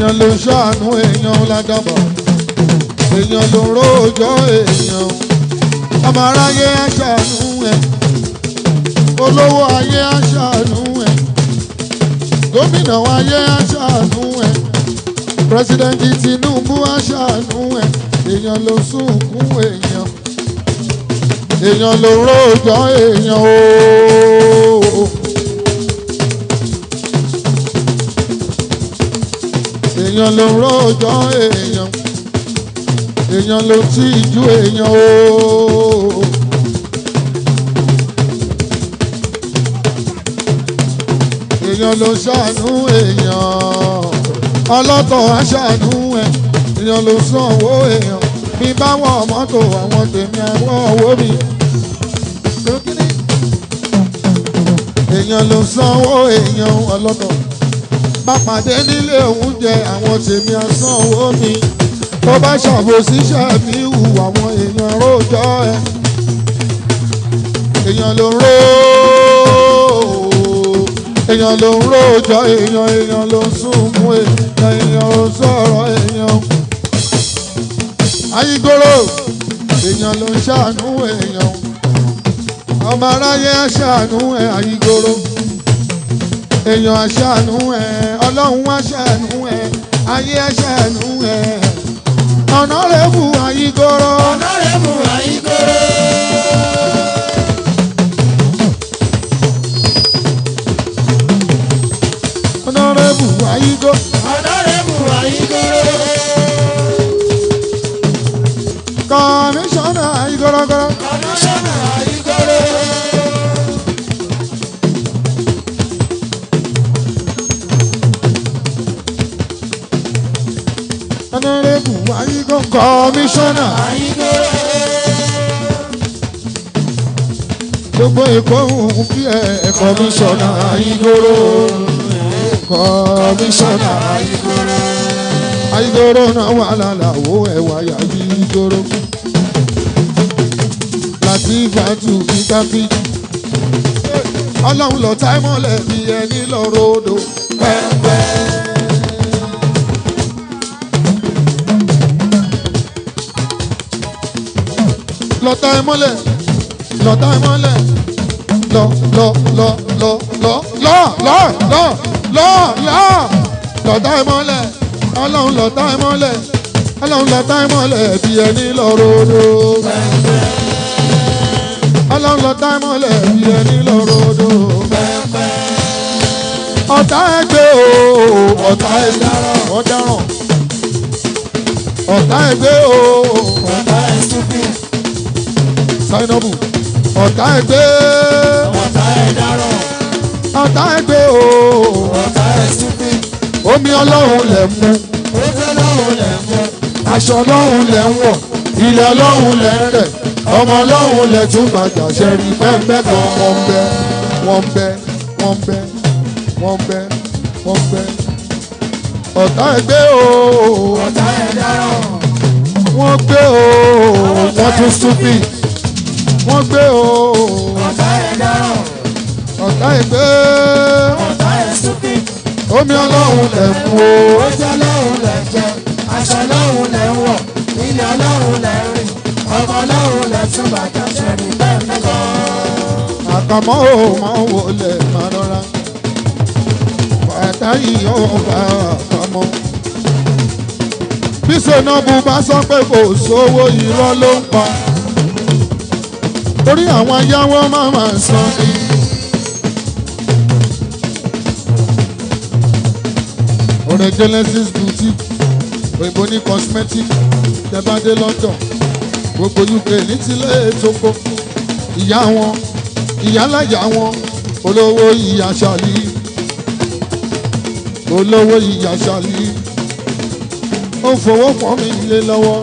Èèyàn ló ń ṣàánú èèyàn ládàbà, èèyàn ló ń rójọ́ èèyàn. Ọmọ aráyé á ṣàánú ẹ, olówó ayé á ṣàánú ẹ, gómìnà ayé á ṣàánú ẹ, president Tinubu á ṣàánú ẹ. Èèyàn ló sunkún èèyàn, èèyàn ló rojọ́ èèyàn ooo. Èèyàn ló rojọ́ èèyàn, èèyàn ló tìjú èèyàn ooo. Èèyàn ló ṣàánú èèyàn, ọlọ́tọ̀ á ṣàánú ẹ̀, èèyàn ló sanwó èèyàn. Bí bá wọ mọ́tò àwọn tèmi àwọn owó mi. Èèyàn ló sanwó èèyàn ọlọ́tọ̀. Bá pàdé nílé oúnjẹ àwọn tèmi á sanwó mi. Tó bá ṣàbòsí ṣàbí hù àwọn èèyàn rojọ́ ẹ. Èèyàn ló ń ró, èèyàn ló ń rojọ́ èèyàn, èèyàn ló ń sunkún èèyàn, èèyàn ló ń sọ̀rọ̀ èèyàn. Ayígòrò, èèyàn ló ń ṣàánú èèyàn, ọmọ aráyé á ṣàánú ẹ. Ayígòrò, èèyàn á ṣàánú ẹ, ọlọ́run á ṣàánú ẹ, ayé á ṣàánú ẹ. Ọ̀nà rẹ̀ bù Ayígòrò. Ọ̀nàrẹ́bù Ayígòrò. Ọ̀nà rẹ̀ bù Ayígòrò. Ọ̀nàrẹ́bù Ayígòrò. Kọmíṣánná Ayígòrògòrò. Kọmíṣánná Ayígòrò. Ọ̀nàrẹ́bù Ayígòrò. Kọmíṣánná. Ayígòrò. Gbogbo Èkó ń kí ẹ, kọmíṣánná Ayígòrò. Kọmíṣánná Ayígòrò. Ayígòrò náà wà lálàó ẹ̀wà Ayígòrò. Látìfàtù kíkáfí. Ọlọ́run lọ táìmọ́lẹ̀ bí ẹni lọ́rọ̀ odò pẹ́pẹ́. Lọ́tà ìmọ́lẹ̀, lọ́tà ìmọ́lẹ̀, lọ lọ lọ lọ lọ lọ lọ lọ lọ lọ lọ́tà ìmọ́lẹ̀, ọlọ́run lọ́tà ìmọ́lẹ̀, ọlọ́run lọ́tà ìmọ́lẹ̀ bí ẹni lọ́rọ̀ odò. Ọlọ́run lọ́tà ìmọ́lẹ̀ bí ẹni lọ́rọ̀ odò. Ọ̀tá ẹgbẹ́ o, ọ̀tá ẹgbẹ́ ọ̀daràn, ọ̀tá ẹgbẹ́ o, Ọ̀tá ẹ̀ stupid. Sainabu, ọ̀tá ẹgbẹ́, Ọ̀tá ẹ̀ dáràn. ọ̀tá ẹgbẹ́ o, Ọ̀tá ẹ̀ stupid. Omi ọlọ́run lẹ̀ mú, Ó fẹ́ lọ́hùn lẹ̀ mú. Aṣọ ọlọ́run lẹ̀ ń wọ̀, ilẹ̀ ọlọ́run lẹ̀ ń rẹ̀, ọmọ ọlọ́run lẹ̀ tún gbàjà ṣẹ́rí pẹ́ẹ́pẹ́ kan. Wọ́n bẹ, wọ́n bẹ, wọ́n bẹ, wọ́n bẹ, wọ́n bẹ. Ọ̀tá ẹgbẹ́ o, Ọ̀tá ẹ̀ dáràn. Wọ́n gbé o, wọ́n tún stupid, wọ́n gbé o, Ọ̀tá ẹ̀ dáràn. Ọ̀tá ẹgbẹ́, Ọ̀tá ẹ̀ stupid. Omi ọlọ́run lẹ̀ mú o. Ó jẹ́ lọ́hùn lẹ̀ jẹ. Aṣọ lọ́hùn lẹ̀ ń wọ̀. Ilẹ̀ ọlọ́run lẹ̀ ń rìn. Ọmọ ọlọ́run lẹ̀ tún bàjá ṣẹ́ni bẹ́ẹ̀ mẹ́kọ̀ọ́. Àkàmọ́ ò máa ń wọlé máa rọra bàtà yìí ó bá àkàmọ́. Bí Sènàbù bá sọ pé kò sówó, irọ́ ló ń pa, torí àwọn ayáwó máa máa san ni. Ọ̀rẹ́ Genesis Boutique, òyìnbó ní cosmetic, tẹ́bádé London, gbogbo UK ní tilẹ̀ ètòkò, ìyá wọn, ìyáláyà wọn, olówó ìyá ṣàlì, olówó ìyá ṣàlì, ó fowó pọ́n mi lé lọ́wọ́.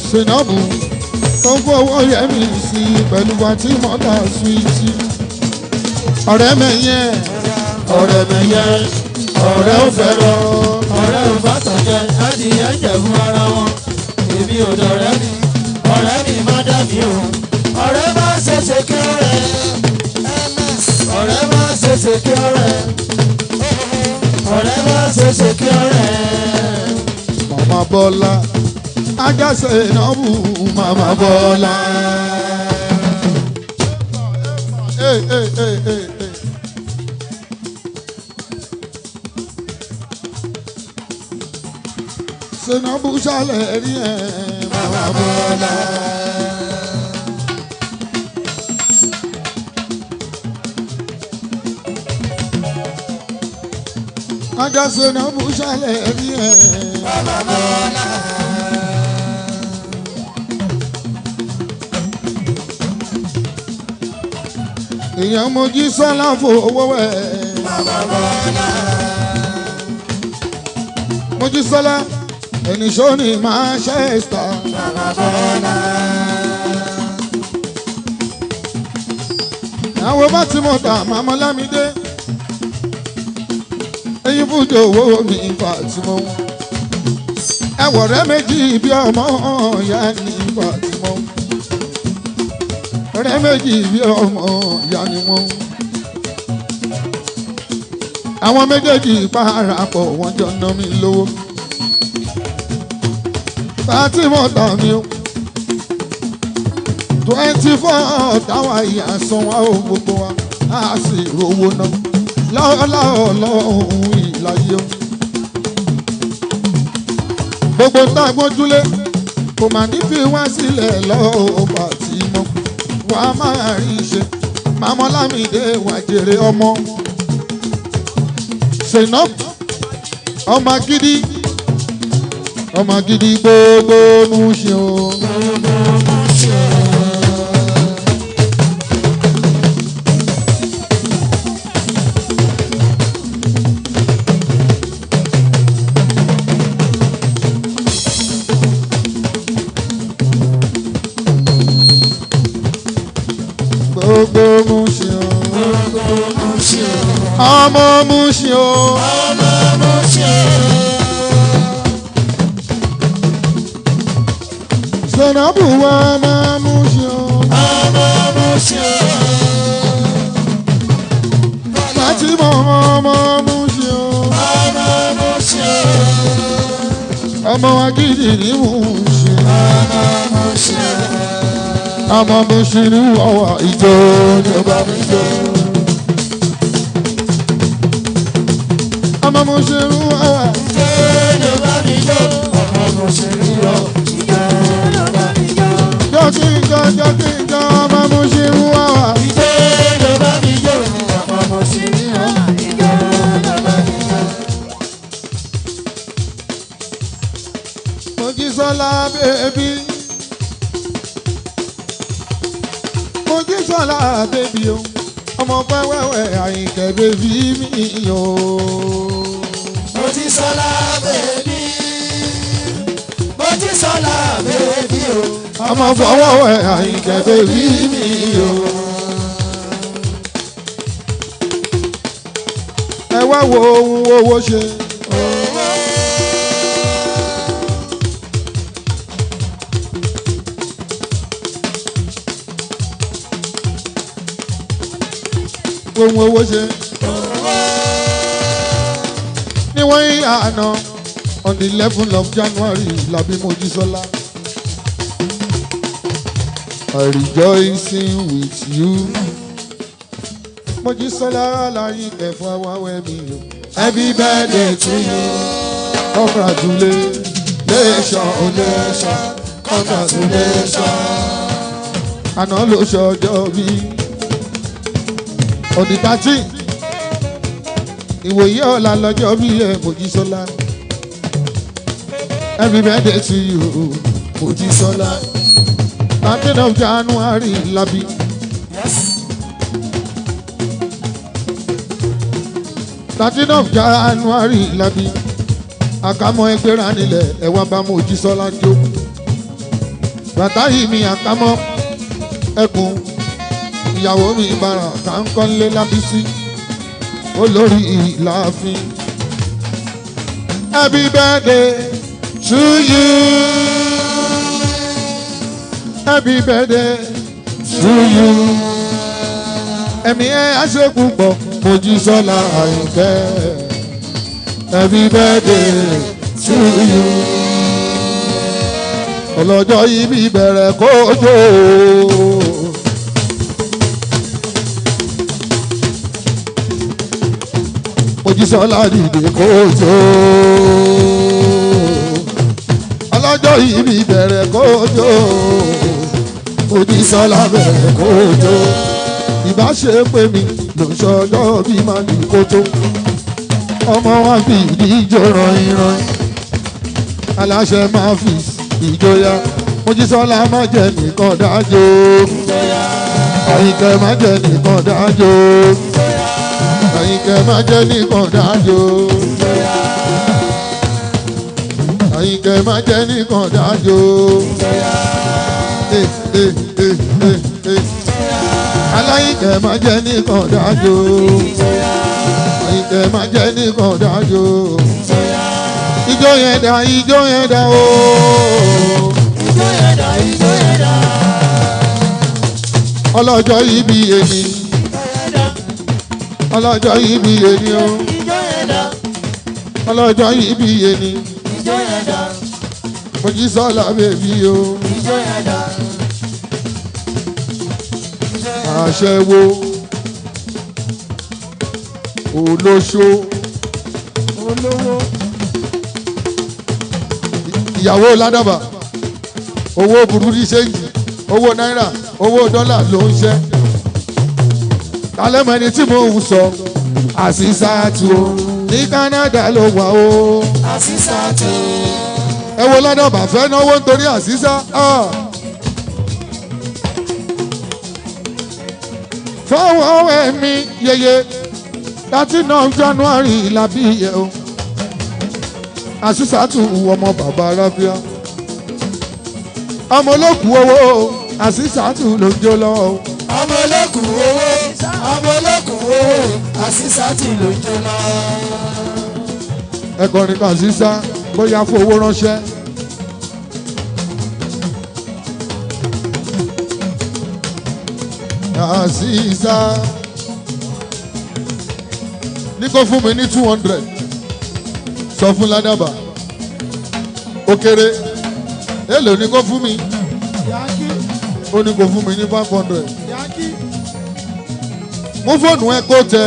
Sinabu tó fowó yẹ mi sí pẹ̀lú àti mọ́tà suwìtì. Ọ̀rẹ́ mẹ́yẹ, ọ̀rẹ́ mẹ́yẹ, ọ̀rẹ́ ò fẹ́ràn. Ọ̀rẹ́ ò bá tọ̀jẹ́ adìyẹ ń jẹ̀bú ara wọn. Èmi ò dọ̀rẹ́ mi, ọ̀rẹ́ mi má dà mí o. Ọ̀rẹ́ má ṣe ṣe kí ọ̀rẹ́, ọ̀rẹ́ má ṣe ṣe kí ọ̀rẹ́, Ọ̀rẹ́ má ṣe ṣe kí ọ̀rẹ́. Màmá Bọ́lá ajáṣe ìnáwó Màmá Bọ́lá. Hey, hey, hey, hey, hey. Senabu ṣàlẹ̀ rí ẹ̀ Màmá Bọ́lá. Ajá Senabu ṣàlẹ̀ rí ẹ̀ Màmá Bọ́lá. Èèyàn mojí sọ́lá fowó ẹ̀. Màmá Bọ́lá. Mojísọ́lá ẹni ṣó ní Manchester. Màmá Bọ́lá. Àwọn bá ti mọ̀ tà Màmá Lámídé. Eyín fújò owó mi Fàtímọ́. Ẹ̀wọ̀ rẹ̀ méjì bí ọmọ ìyá ní Fàtímọ́. Rẹ̀ méjì bí ọmọ ìyá ni wọ́n. Àwọn méjèèjì parapọ̀ wọ́n jọ ná mi lówó. Fàtímọ́ tà mí o. 24 táwa ìyá san wá o gbogbo wa á sì rówó ná lọ́wọ́lọ́wọ́ ìlàyé o. Gbogbo tá a gbójúlé kò mà ní fi wá sílẹ̀ lọ́wọ́ Fàtímọ́ wà á máa rí ṣe Màmá Lámìdé wà jèrè ọmọ. Ṣènà ọmọ gidi ọmọ gidi gbogbo mú ṣe o. Gbogbo mú ṣe o. Gbogbo mú ṣe o. Gbogbo mú ṣe o. Ọmọ mú ṣe o. Ọmọ mú ṣe o. Ṣènàbù wa máa mú ṣe o. Ọmọ mú ṣe o. Fàtímọ̀ ọmọ mú ṣe o. Ọmọ mú ṣe o. Ọmọ wa gidi ní mú ṣe. Ọmọ mú ṣe o. Ọmọ mú ṣe ní ọwọ́ ìjọ ní bá mi jọ. Ọmọ mú ṣe ní ọwọ́. Ìjọ ló bá mi jó. Ọmọ mú ṣe rí o. Ìjọ ló bá mi jó. Jọ́kí jọ jọ́kí jọ ọmọ mú ṣe ní ọwọ́. Ìjọ ló bá mi jó. Ọmọ mú ṣe rí o. Ìjọ ló bá mi jó. Mojísọ́lá bèbí. Mojísọ́lá bèbí o. Ọmọ pẹ́wẹ́wẹ́ Àyìnkẹ́ bèbí mi o. Mojísọ́lá bèbí. Mojísọ́lá bèbí o. Ọmọ fọwọ́wẹ́ Àyìnkẹ́ bèbí mi o. Ẹ wá wo ohun owó ṣe. Ohun owó ṣe. Níwọ̀n yí àná on the 11th of January làbí Mojísọ́lá. I rejoicing with you. Mojísọ́lá láyé kẹfọ́ wáwẹ́ mi o. Happy birthday to you. Congratulations, congratulations. Àná ló ṣọjọ́ bí. On the 13 ìwòye ọ̀la lọ́jọ́ bí ẹ̀ Mojísọ́lá. Happy birthday to you, Mojísọ́lá. 13 of January labi. Yes. 13 of January labi. Àkàmọ́ ẹgbẹ́ra nílẹ̀ ẹ̀wà bá Mojísọ́lá jó. Bàtà yìí mi àkàmọ́ ẹkùn ìyàwó mi ìbára kàńkọ́lé lábísí olórí ìlàáfin. Happy birthday to you. Happy birthday to you. Ẹ̀mí ẹ̀ á ṣe púpọ̀ Mojísọ́lá Àyìnkẹ́. Happy birthday to you. Ọlọ́jọ́ ìbí bẹ̀rẹ̀ kójó. Mojísọ́lá dìde kójó. Ọlọ́jọ́ ìbí bẹ̀rẹ̀ kójó. Mojísọ́lá bẹ̀rẹ̀ kójó. Ìbá ṣe pé mi ló ń ṣọjọ́ bí máa ní kótó. Ọmọ wa fi ìdíjọ rọyìn rọyìn. Aláṣẹ máa fi ìjọya. Mojísọ́lá má jẹ́ nìkan dájọ́. Àyìnkẹ́ má jẹ́ nìkan dájọ́. Àyìnkẹ́ má jẹ́ nìkan dájọ́. Àyìnkẹ́ má jẹ́ nìkan dájọ́. Eh, eh, eh, eh, eh. Aláyìnkẹ́ má jẹ́ nìkan dájọ́. Àyìnkẹ́ má jẹ́ nìkan dájọ́. Ijó yẹn dá, ijó yẹn dá ooo. Ijó yẹn dà, ijó yẹn dà. Ọlọ́jọ́ ìbí ẹni. Ọlọ́jọ́ ìbí ẹni o. Ijó yẹn dà, Ọlọ́jọ́ ìbí ẹni. ijó yẹn dà, Mojísọ́lá bèbí o. ijó yẹn dà. Aṣẹ́wó. Olóṣó. Olówó. Ìyàwó Ládàbà. Owó burúkú ṣéǹjì. Owó náírà, owó dọ́là ló ń ṣẹ́. Talẹ́mọ̀ ẹni tí mò ń sọ. Àṣìṣàtú o. Ní Kánádà ló wà o. Àṣìṣàtú. Ẹ wo Ládàbà fẹ́ náwó nítorí àṣìṣà. Ah. Fọwọ́ ẹ̀mí yeye 13 January làbí yẹ o. Àṣìṣàtú ọmọ bàbá Ráfíà. Ọmọ olókùú owó àṣìṣàtú ló ń jó lọ́wọ́ o. Ọmọ olókùn owó, ọmọ olókùn owó, àṣìṣàtú ló ń jó lọ. Ẹkọrin kan sísá bóyá fowó ránṣẹ́. Àṣìṣà ní kó fún mi ní 200, sọ fún Ládàbà ó kéré. Èlò ní kó fún mi? Ó ní kó fún mi ní 500. Mú fóònù ẹ kó tẹ.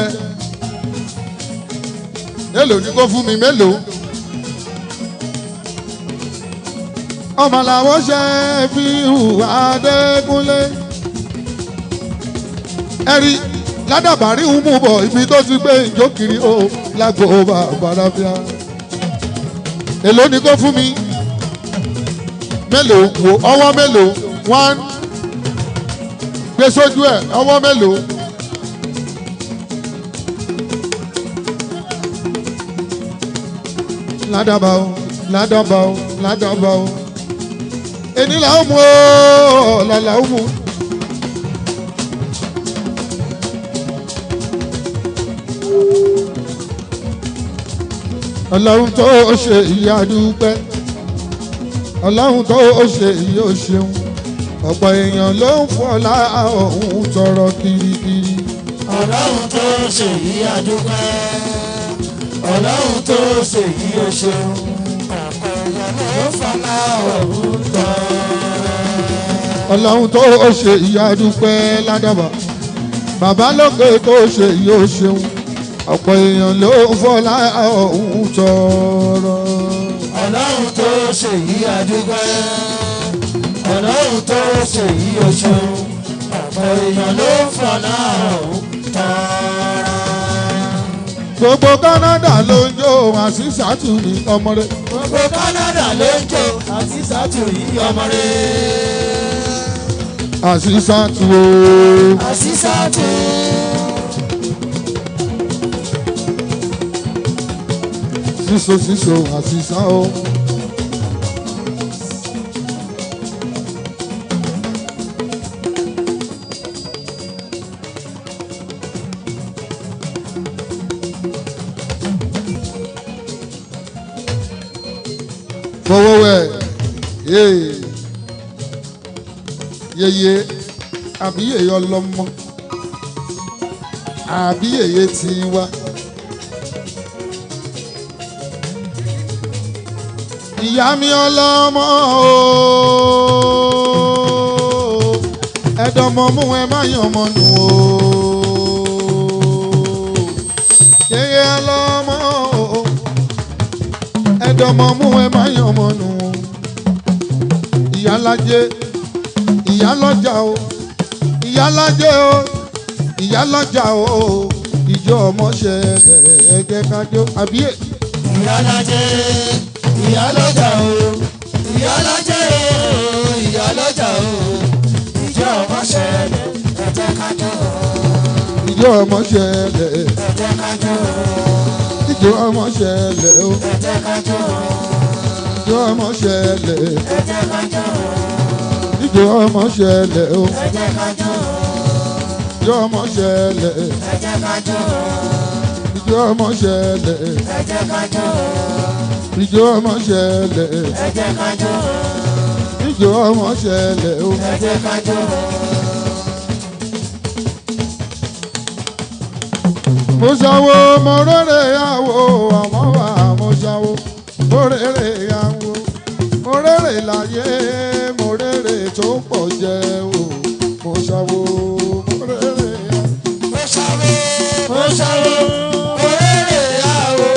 Èlò ní kó fún mi? Mélòó? Ọmọ làwọn ṣe fi hùwà Adékúnlé. Ẹ̀rí Ládàbà rí ń mú bọ̀ ibi tó ti gbé ìjókiri ó lágbo bàbá ráfíà. Èló ni kó fún mi? Mélòó? Wò ọwọ́ mélòó? One, gbé sójú ẹ̀. Ọwọ́ mélòó? Ládàbà o, Ládàbà o, Ládàbà o. Èní là ó mú o, ọ̀la là ó mú. Ọlọ́run tó ṣe ìyá dúpẹ́, Ọlọ́run tó ṣe ìyá ó ṣeun. Ọ̀pọ̀ èèyàn ló ń fọlá òun tọrọ kirikiri. Ọlọ́run tó ṣe yìí àdúpẹ́, Ọlọ́run tó ṣe yìí ó ṣeun. Ọ̀pọ̀ èèyàn ló fọlá òun tọrọ. Ọlọ́run tó ṣe ìyá dúpẹ́. Ládàbà bàbá lókè tó ṣe ìyá ó ṣeun. Ọ̀pọ̀ èèyàn ló ń fọlá òun tọrọ. Ọlọ́run tó ṣe yìí àdúpẹ́, Ọlọ́run tó ṣe yìí ó ṣeun. Ọ̀pọ̀ èèyàn ló fọlá òun tọrọ. Gbogbo Canada ló ń jó àṣìṣàtù ní ọmọ rẹ. Gbogbo Canada ló ń jó àṣìṣàtù yìí ọmọ rẹ̀. Àṣìṣàtù o. Àṣìṣàtù. Síso síso àṣìṣà o. Fọwọ́wẹ́ yéé yeye àbí yèyé ọlọ́mọ àbí yèyé tiwa. Ìyá mi ọlọ́mọ o, ẹ̀dọ̀mọ̀ mú ẹ má yàn mọ́ nù o. Yeye ọlọ́mọ o, ẹ̀dọ̀mọ̀ mú ẹ má yàn mọ́ nù o. Ìyálájé, ìyálọ́jà o, ìyálájé o, ìyálọ́jà o, ìjọ ọmọ ṣẹlẹ̀ ẹ jẹ́ ká jó àbíyè. Ìyálájé, ìyálọ́jà o, ìyálájé o, ìyálọ́jà o, ìjọ ọmọ ṣẹlẹ̀, ẹ jẹ́ ká jó. Ìjọ ọmọ ṣẹlẹ̀, Ẹ jẹ́ ká jó. ìjọ ọmọ ṣẹlẹ̀ o, Ẹ jẹ́ ká jó. ìjọ ọmọ ṣẹlẹ̀, Ẹ jẹ́ ká jó. ìjọ ọmọ ṣẹlẹ̀ o, Ẹ jẹ́ ká jó. ìjọ ọmọ ṣẹlẹ̀, Ẹ jẹ́ ká jó. ìjọ ọmọ ṣẹlẹ̀, Ẹ jẹ́ ká jó. ìjọ ọmọ ṣẹlẹ̀, Ẹ jẹ́ ká jó. ìjọ ọmọ ṣẹlẹ̀ o. Ẹ jẹ́ ká jó. Mo ṣàwo mo rere àwo àmọ́ wà, mo ṣàwo mo rere àwo, mo rere láyé, mo rere tó pọ̀ jẹ o, mo ṣàwo mo rere àwo. Mo ṣàwó, mo ṣàwó, mo rere àwò.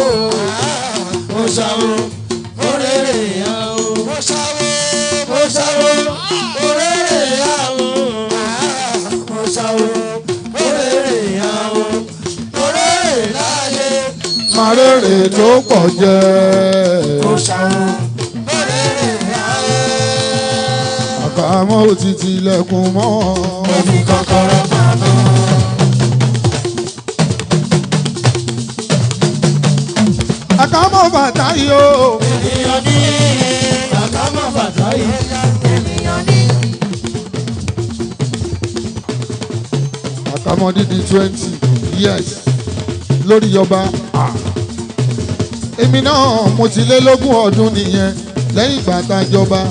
Mo ṣàwó, mo rere àwò. Mo ṣàwó, mo ṣàwó, mo rere àwò. Mo ṣàwó, mo rere àwò. Mo rere láyé. Má rere tó pọ̀ jẹ. Mo ṣàwó, mo rere àwò. Àkàmọ́ òtítì ilẹ̀kùn mọ́. Mo fi kọ́kọ́rọ́ pamọ́. Àkàmọ́ bàtà yìí o. Ènìyàn ní àkámọ́ bàtà yìí. Àkàmọ́ dídí 20 years lórí ọba. Èmi náà mo ti lé lógún ọdún nìyẹn lẹ́yìn ìgbà tá a jọba.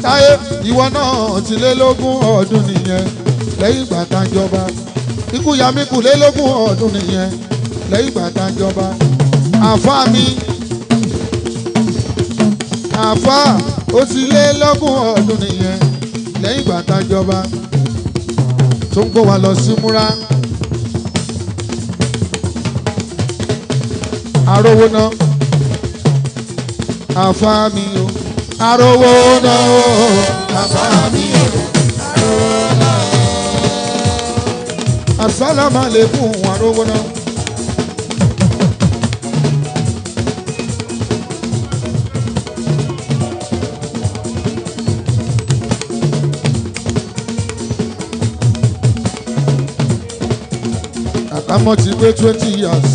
Táyé, ìwọ náà ti lé lógún ọdún nìyẹn lẹ́yìn ìgbà tá a jọba. Ikú yami kù lé lógún ọdún nìyẹn lẹ́yìn ìgbà tá a jọba. Àfáà mi, àfáà, ó ti lé lógún ọdún nìyẹn lẹ́yìn ìgbà tá a jọba, tó ń kó wa lọ sí múra. Arówó náà, àfáà mi o, arówó náà o, Àfáà mi o, asálàmù àlékún, arówó náà. Àkámọ́ ti pé 20 years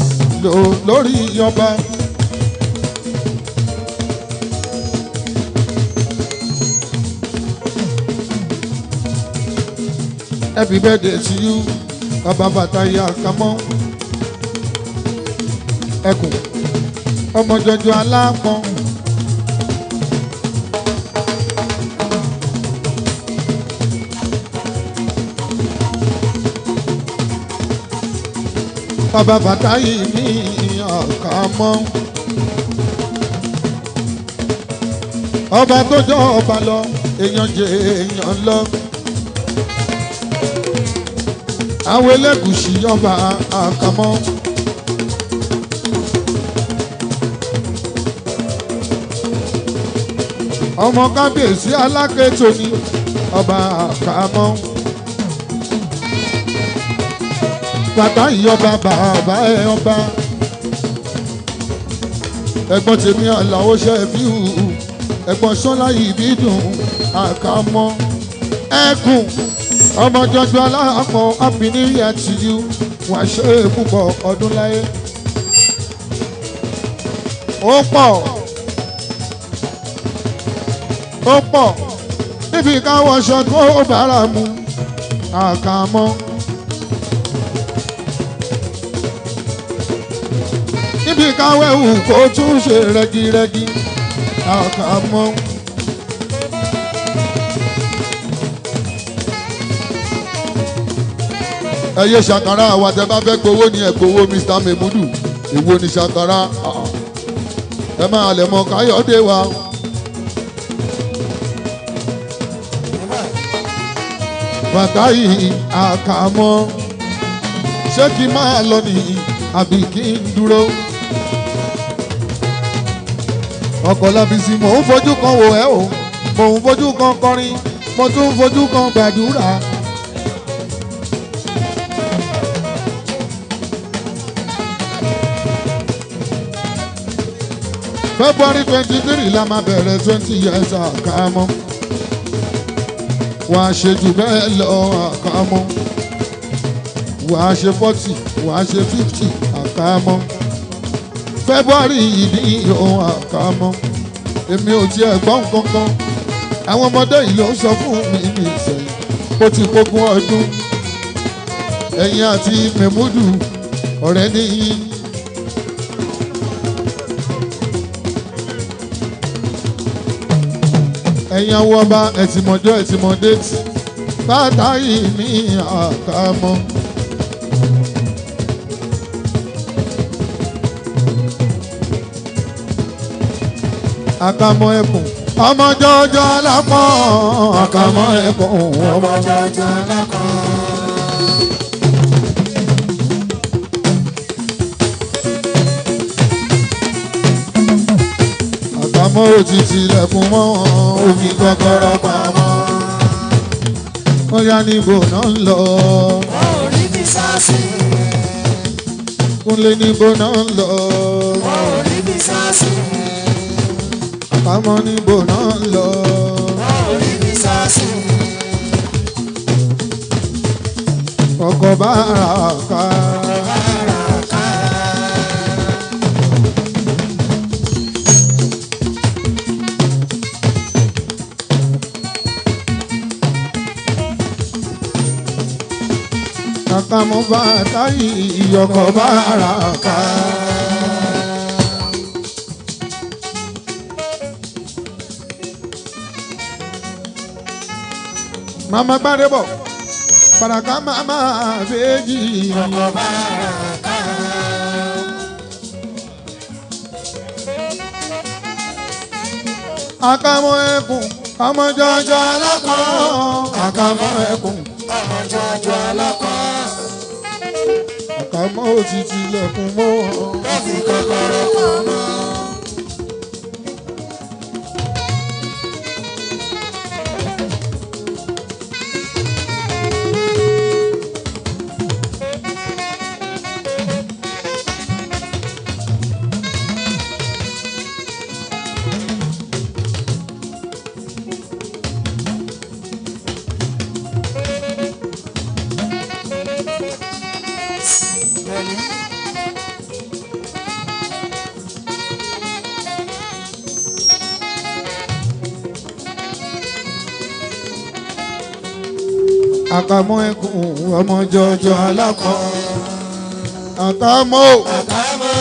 lórí ọba. Happy birthday to you, Bàbá Fàtáyé Àkámọ́. Ẹkùn, ọmọ jọjọ alápọn. Bàbá Fàtáyé mi Àkámọ́. Ọba tó jọ ọba lọ, èèyàn jẹ èèyàn lọ. Àwọn Ẹlẹ́gùṣì, ọba Àkàmọ́. Ọmọ kábíyèsí Alákẹ́tò ni ọba Àkàmọ́. Fàtáyì ọba, bàbá ẹ ọba. Ẹ̀gbọ́n tèmi Àlàó ṣe fi hù. Ẹ̀gbọ́n Ṣọ́lá Ìbídùn Àkàmọ́. Ẹkùn, ọmọ jọjọ aláàpọ̀, happy new year to you, wàá ṣe é púpọ̀ ọdún láyé. Ó pọ̀, ó pọ̀ níbi káwọn aṣọ tó bára mu, Àkàmọ́. Níbi káwé wù kó tún ṣe rẹ́gírẹ́gí, Àkàmọ́. Ẹ yé ṣàkàrà, àwọn àtẹ bá fẹ́ gbowó ni ẹ gbowó. Mr Memudu, èwo ni ṣàkàrà? Ah. Ẹ máa lẹ̀ mọ́ Káyọ̀dé wa. Fàtáì Àkàmọ́, ṣé kí n máa lọ ní àbí kí n dúró? Ọkọ̀ Lábísí, mò ń fojú kan wò ẹ́ o, mò ń fojú kan kọrin, mo tún ń fojú kan gbàdúrà. February 23 la máa bẹ̀rẹ̀ 20 years Àkàmọ́. Wàá ṣe jù bẹ́ẹ̀ lọ Àkàmọ́. Wàá ṣe 40, wàá ṣe 50 Àkàmọ́. February yìí ní ohun Àkàmọ́. Èmi ò tiẹ̀ gbọ́ nǹkan kan. Àwọn ọmọdé yìí ló ń sọ fún mi ní ìsẹ̀yìn. Ó ti kókún ọdún. Ẹ̀yin àti Mẹ̀múdù ọ̀rẹ́ níyì. Ẹ̀yin àwọn ọba ẹ̀tìmọ̀jọ́ ẹ̀tìmọ̀ date Fàtáì mi Àkàmọ́. Àkàmọ́ ẹkùn ọmọ jọjọ lápọ̀. Àkàmọ́ ẹkùn ọmọ jọjọ lákàn. Àkàmọ́ òtítì ilẹ̀kùn mọ́ omi kọ́kọ́rọ́ pamọ́. Wọ́n yá níbo náà ń lọ. Wọ́n ò rí bí sáàsì. Kúnlé níbo náà ń lọ. Wọ́n ò rí bí sáàsì. Àkàmọ́ níbo náà ń lọ. Wọ́n ò rí bí sáàsì. Ọkọ̀ bá ara ká. Báràká. Àkàmọ́ bá táyì ọkọ̀ bá ara ká. Màmá Gbádébọ̀, Bàràká màmá Bèjì. Ọkọ̀ báràká. Àkàmọ́ ẹkùn, ọmọ jọjọ alákọ̀. Àkàmọ́ ẹkùn, Ọmọ jọjọ alákàn. Àkàmọ́ òtítì ilẹ̀kùn mọ́. Wọ́n fi kọ́kọ́rọ́ pamọ́. Àkàmọ́ ẹkùn ọmọ jọjọ alákọ̀. Àkàmọ́ o. Àkàmọ́.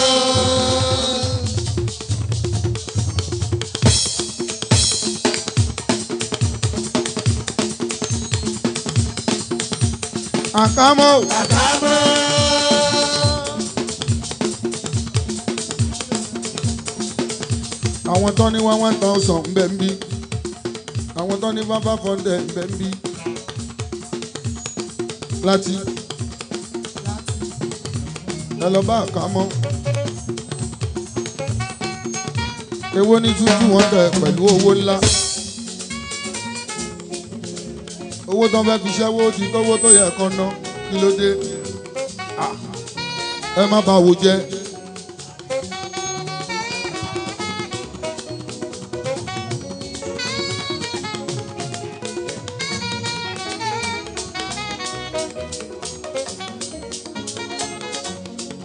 Àkàmọ́ o. Àkàmọ́. Àwọn tó ní 1,000 ń bẹ ń bí. Àwọn tó ní 500 ń bẹ ń bí. Láti ẹ lọ bá Àkàmọ́. Èwo ní 200 pẹ̀lú owó ńlá. Owó tó ń fẹ́ fi ṣẹ́wó ti tówó tó yẹ kan ná. Kí ló dé? Ah, ẹ má bá wo jẹ́.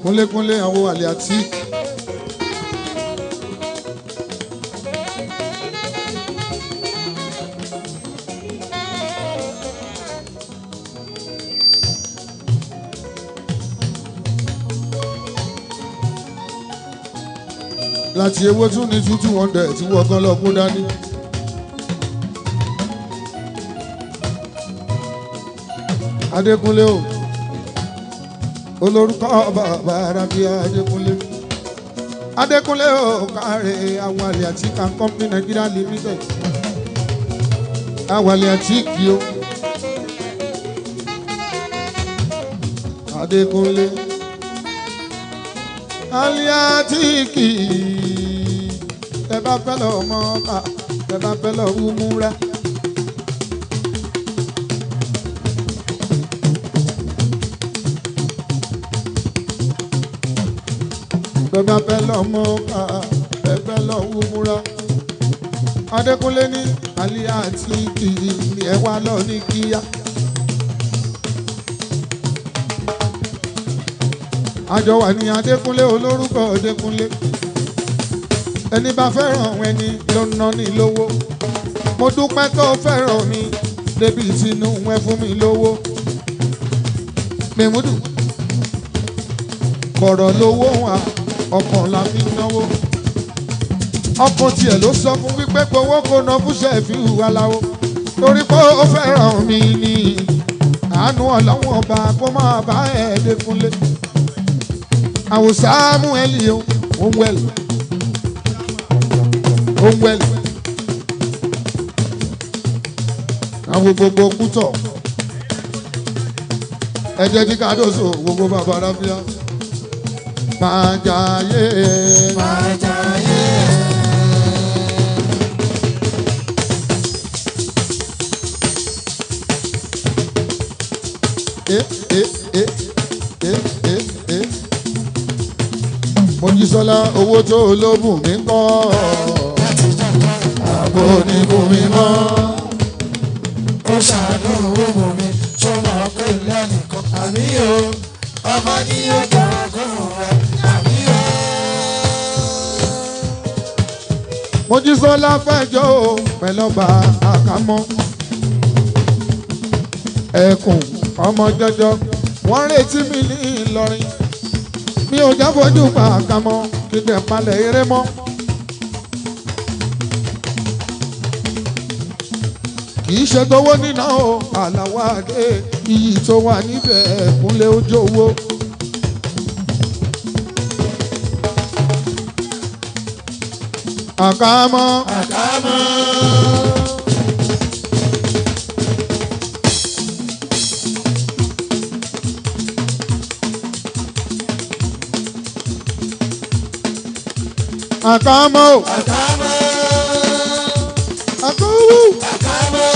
Kúnlékúnlé àwọn àlè àti. Láti ewé tún ní 200 tí wọ́n kán lọ kó dání. Adékúnlé o, olórúkọ bàbá Arábíà Adékúnlé. Adékúnlé Òkàrè àwọn àlè àti kan company Nigeria Limited. Àwọn àlè àti kì o. Adékúnlé Aliatiki ẹ bá fẹ́ lọ mọ́ká ẹ bá fẹ́ lọ wúmúra. Ẹ bá fẹ́ lọ mọ́ká ẹ fẹ́ lọ wúmúra. Adékúnlé ní Aliatiki ni ẹ wá lọ ní kíá. Àjọ wà ní Adékúnlé olórúkọ Adékúnlé ẹni bá fẹ́ràn ẹni ló ń ná ní lówó mo dúpẹ́ tó fẹ́ràn mi débi tinú ẹ fún mi lówó mímúdù kọ̀rọ̀ lówó wa ọkàn la fi náwó ọkàn tiẹ̀ ló sọ fún wípé gbowó kò ná fúnṣẹ́ fi hùwà láwo torí pé ó fẹ́ràn mi ni àánú Ọlọ́run ọba kó máa bá ẹ̀ Dékúnlé àwòsá múẹ́lì o òun wẹ̀lì òun wẹ̀lì àwọn gbogbo kútọ̀ ẹ̀jẹ̀ tí kàdóso gbogbo bàbá ráfíà máa jayé Máa jayé. ẹ ẹ ẹ ẹ ẹ ẹ Mojísọ́lá owó tó olóbùn mi kọ́ Láti jọ̀kọ́ àbò oníbùn mi mọ́. ó ṣàánú owó mi tó mọ̀ pé lẹ́nìkan. Àmì o, ọmọ ní ó jogún rẹ̀. Àmì o. Mojísọ́lá fẹjọ́ o pẹ̀lọ́ba àkámọ́ ẹkùn ọmọ jọjọ wọ́n retí mi ní Ìlọrin mi ò jáfojú pa àkámọ́ kí tẹ̀ palẹ̀ eré mọ́. Kì í ṣe tówó níná o àlàwọ̀ àdé iyì tó wà níbẹ̀ kúnlé ojú owó. Àkámọ́. Àkámọ́. Àkámọ́ o. Àkámọ́. Àkámọ́. Àkámọ́.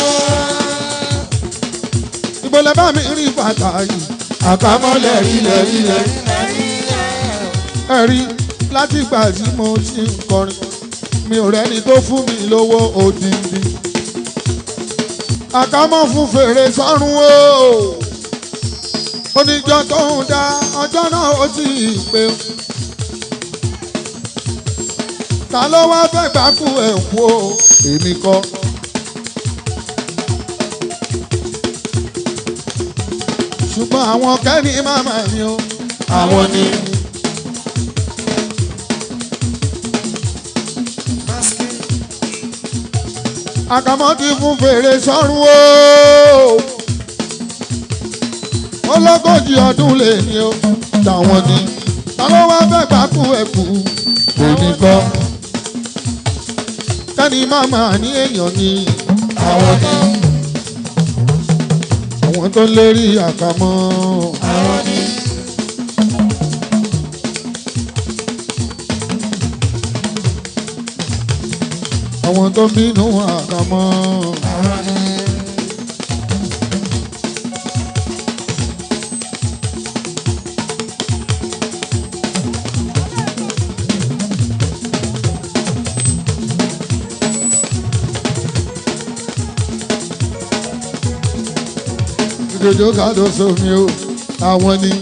Ibo lẹ bá mi rí bàtà yìí. Àkámọ́ lẹ́rí lẹ́rí lẹ́rí. Ẹ̀rí láti ìgbà tí mo ti ń kọrin. Mi ò rẹ́ni tó fún mi lówó odindi. Àkámọ́ fún fèrè sọ́run o. Oníjọ́ tó ń dá ọjọ́ náà ó ti pé. Ta ló wá fẹ́ gbà kú ẹ̀ kú o? Èmi kọ́. Ṣùgbọ́n àwọn kẹ́ni màmá mi o. Àwọn ni. Àkàmọ́ ti fún fèrè sọ́run o. Ológójì ọdún lè ní o. Tàwọn ni. Ta ló wá fẹ́ gbà kú ẹ̀ kú? Èmi kọ́. Kẹ́ni màmá ní èèyàn ni. Àwọn ni. Àwọn tó ń lérí àkàmọ́. Àwọn ni. Àwọn tó ń bínú àkàmọ́. Àwọn ni. Ìjòjò kàdóso mi o. Àwọn ni.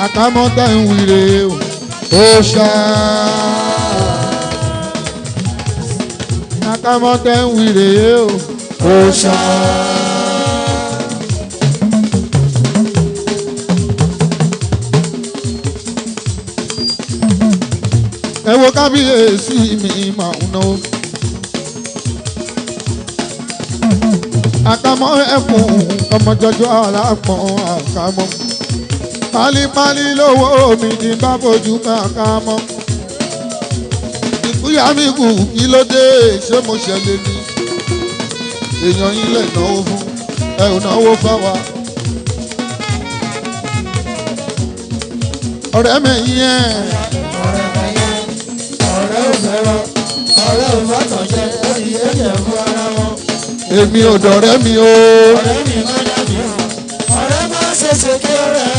Àkàmọ́ tẹ̀ ń wíre o. Ó ṣá. Àkàmọ́ tẹ̀ ń wíre o. Ó ṣá. Ẹ wo kábíyèsí mi máa ń náwó. Àkàmọ́ ẹkùn ọmọ jọjọ alápọ̀n àkàmọ́. Pálípálí lówó mi ti bá fojú kan àkàmọ́. Ìkúyà mi kù kí ló dé ṣé mo ṣẹlẹ̀ ni? Èèyàn yín lè náwó fún ẹ ò náwó fáwa. Ọ̀rẹ́ mi yẹn. Ọ̀rẹ́ mẹ́yẹ, ọ̀rẹ́ ò fẹ́ràn, ọ̀rẹ́ ò fàtọ̀jẹ́, ó di ẹ̀jẹ̀ fún ara wọn. Èmi ò dọ̀rẹ́ mi o. Ọ̀rẹ́ mi má dàbí o. Ọ̀rẹ́ má ṣe ṣe kí ọ̀rẹ́.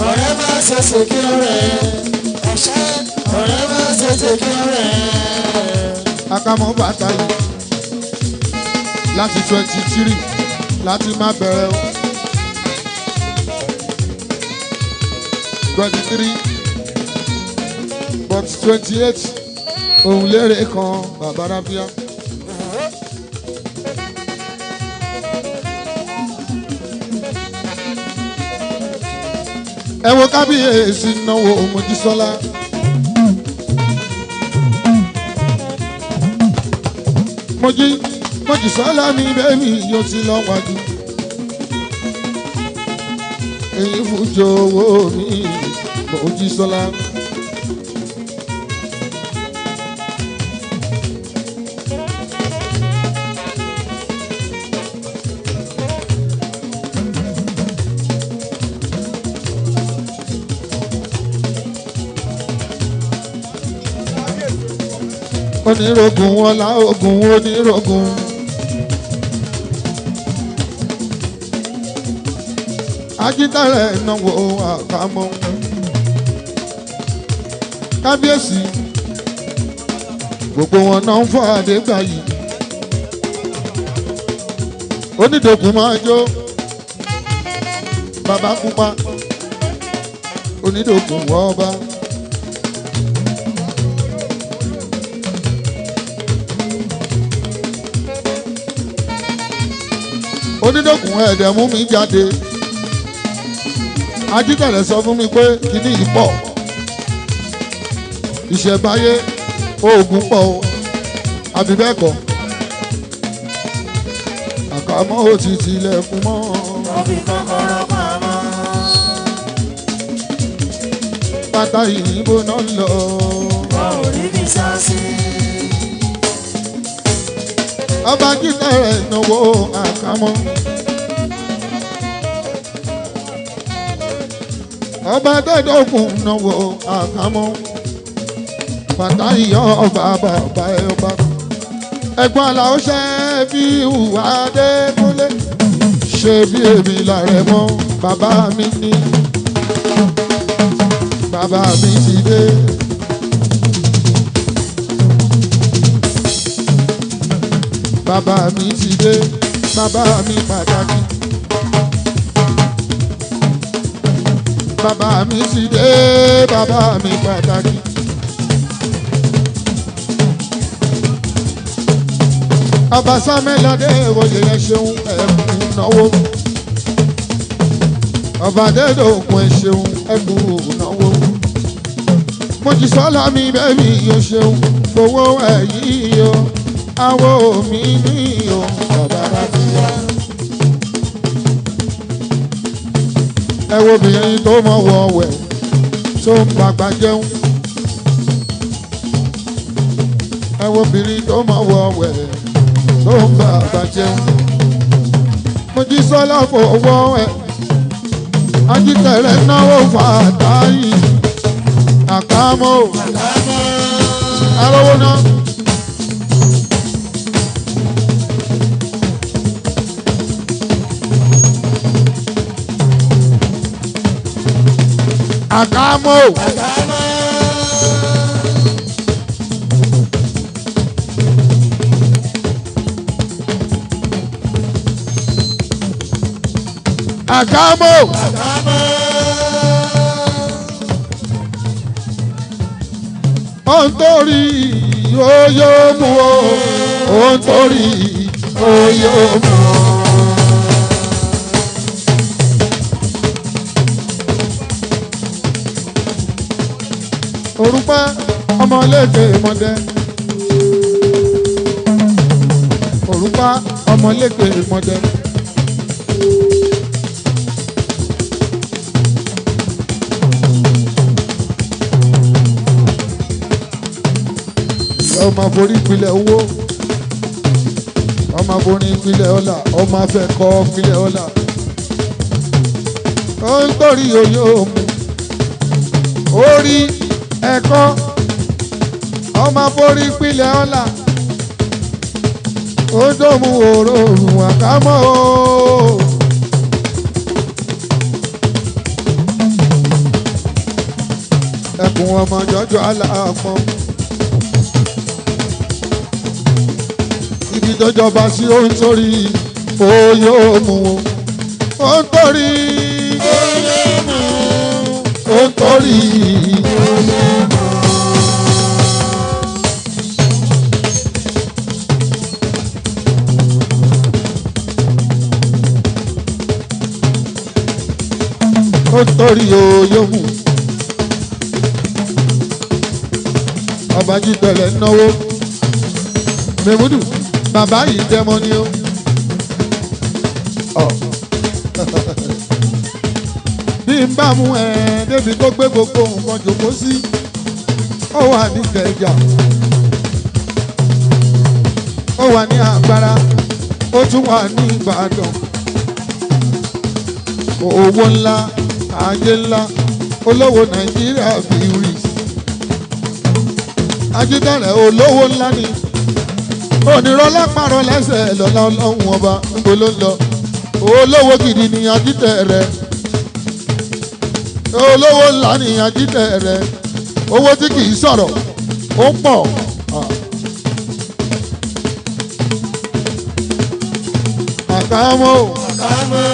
Ọ̀rẹ́ má ṣe ṣe kí ọ̀rẹ́. Ọ̀rẹ́ má ṣe ṣe kí ọ̀rẹ́. Akamọ bàtà yìí láti 23 láti má bẹ̀rẹ̀ o. 23 but 28 òun lérè kan bàbá rábíà. Ẹ wo kábíyèsí náwó Mojísọ́lá. Mojí Mojísọ́lá mi bẹ́ẹ̀ni yóò ti lọ wájú. Èyí fújò owó mi Mojísọ́lá. Onírògùn ọlá ogun onírògùn. Ajítẹ̀rẹ̀ náwó àkàmọ́. Kábíyèsí gbogbo wọn náà ń fọ́ àdégbà yìí. Onídògùn máa jó. Bàbá pupa. Onídògùn wọ́ ọba. Onídògùn ẹ̀ẹ́dẹ̀ mú mi jáde. Ajítẹ̀rẹ̀ sọ fún mi pé kíní yìí pọ̀. Ìṣẹ̀báyé oògùn pọ̀ o, àbí bẹ́ẹ̀ kọ́. Àkàmọ́ ò ti tilẹ̀kùn mọ́. Ó fi kọ́kọ́rọ́ pamọ́. Bàtà ìyìnbó náà lọ. Wọn ò rí mi sá sí. Ọba Ajítẹ̀rẹ̀ náwó àkàmọ́. Ọba Dẹ́dọ̀kùn náwó àkàmọ́. Bàtà ìyọ́ ọba bàbá ẹ ọba. Ẹ̀gbọ́n àlàó ṣe bí ìhùwà Adékúnlé. Ṣé bí èmi làrẹ̀ mọ́ bàbá mi ní? Bàbá mi ti dé. Bàbá mi ti dé, bàbá mi pàtàkì. Bàbá mi ti dé, bàbá mi pàtàkì. Ọba Sámẹ́ládé oyè ẹ ṣeun ẹ̀kú náwó. Ọba Adédòkun ẹ ṣeun ẹ̀kú náwó. Mojísọ́lá mi bẹ́ẹ̀ mi yóò ṣeun fowó ẹ̀ yí o. Àwo mi ní o, bàbá Rábíyá. Ẹ wo obìnrin tó mọ̀ wọ̀wẹ̀ tó ń bàgbà jẹun. Ẹ wo obìnrin tó mọ̀ wọ̀wẹ̀ tó ń bàgbà jẹun. Mojísọ́lá fowó ẹ̀. Ajítẹ̀rẹ̀ náwó fàtáyì. Àkámọ́ arówó náà. Àkámọ́. Àkámọ́. Ohun tó rí ó yóò mú o, ohun tó rí ó yóò mú o. Òrùpá ọmọléke mọdẹ. Òrùpá ọmọléke mọdẹ. Ọmọ forí pilẹ̀ owó, ọmọ forí pilẹ̀ ọlà, ọmọ afẹ́kọ́ pilẹ̀ ọlà. Ó ń torí oyè òmu, orí ẹ̀kọ́, ọmọ forí pilẹ̀ ọlà. Ó dòmú òrórùn àkámọ́ o. Ẹkùn ọmọ jọjọ aláàpọ̀. Ibi tó jọba sí ó ń torí oyè òmu o. Ó ń torí ó ń torí. Ó ń torí oyè òmu. Ọba jíjẹrẹ náwó. Mèmúdù bàbá yìí dẹ́mọ ni ó. Ọ̀. Bí n bá mú ẹ débi tó gbé gbogbo nǹkan jòkó sí, ó wà ní Ìkẹjà, ó wà ní Àgbára, ó tún wà ní Ìbàdàn. Owó ńlá, ajé ńlá, olówó Nàìjíríà fi rí. Ajídẹ̀rẹ̀ olówó ńlá ni. Onírọ́lá pààrọ̀ lẹ́sẹ̀ lọ́lá ọlọ́run ọba níbo ló ń lọ. Olówó gidi ni Ajídẹ̀rẹ̀. Olówó ńlá ni Ajídẹ̀rẹ̀. Owó tí kì í sọ̀rọ̀ ó pọ̀. Àkàmọ́ o. Àkámọ́.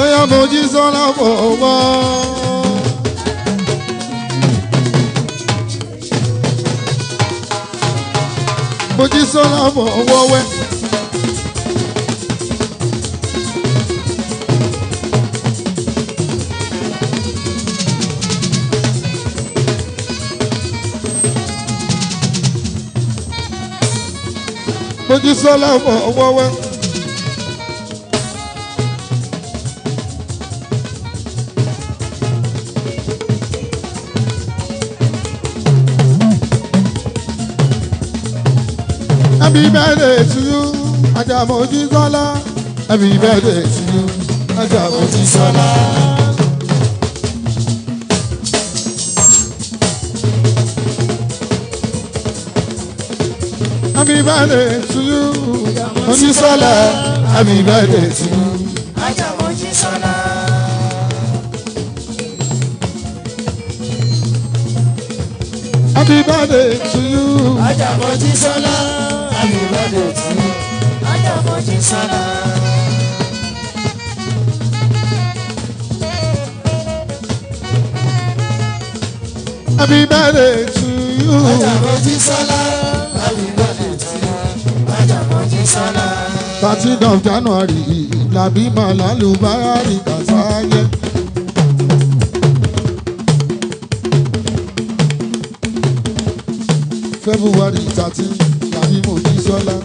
Oya Mojísọ́lá fọwọ́. Mojísọ́lá fọwọ́ wẹ́. Mojísọ́lá fọwọ́ wẹ́. Happy birthday to you, Ajá Mojísọ́lá. Happy birthday to you, Ajá Mojísọ́lá. Happy birthday to you, Mojísọ́lá. Happy birthday to you. Ajá Mojísọ́lá. Happy birthday to you. Ajá Mojísọ́lá. Happy birthday to you. Ajá Mojísọ́lá. Happy birthday to you. Ajá Mojísọ́lá. Happy birthday to you. Ajá Mojísọ́lá. 13th of January làbí màlálù bárì kàsáyé. February 13 tàbí Mojísọ́lá.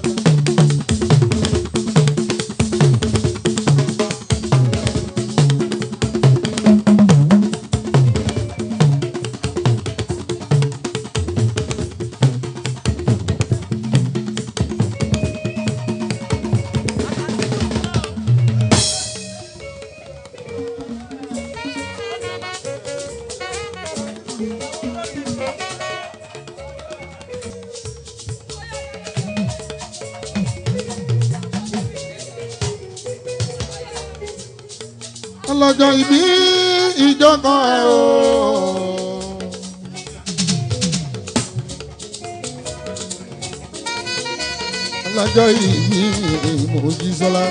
Ọlọ́jọ́ ìbí ìjọ kan ẹ̀ o. Ọlọ́jọ́ ìbí Mojísọ́lá.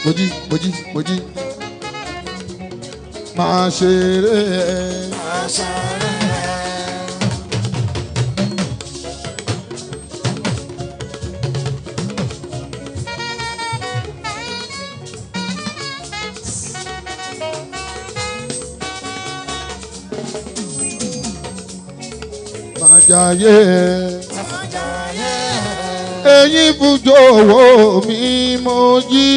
Mojí, Mojí, Mojí máa ṣeré ẹ̀. Máa jayé ẹ̀. Eyín bùjọ owó mi Mojí.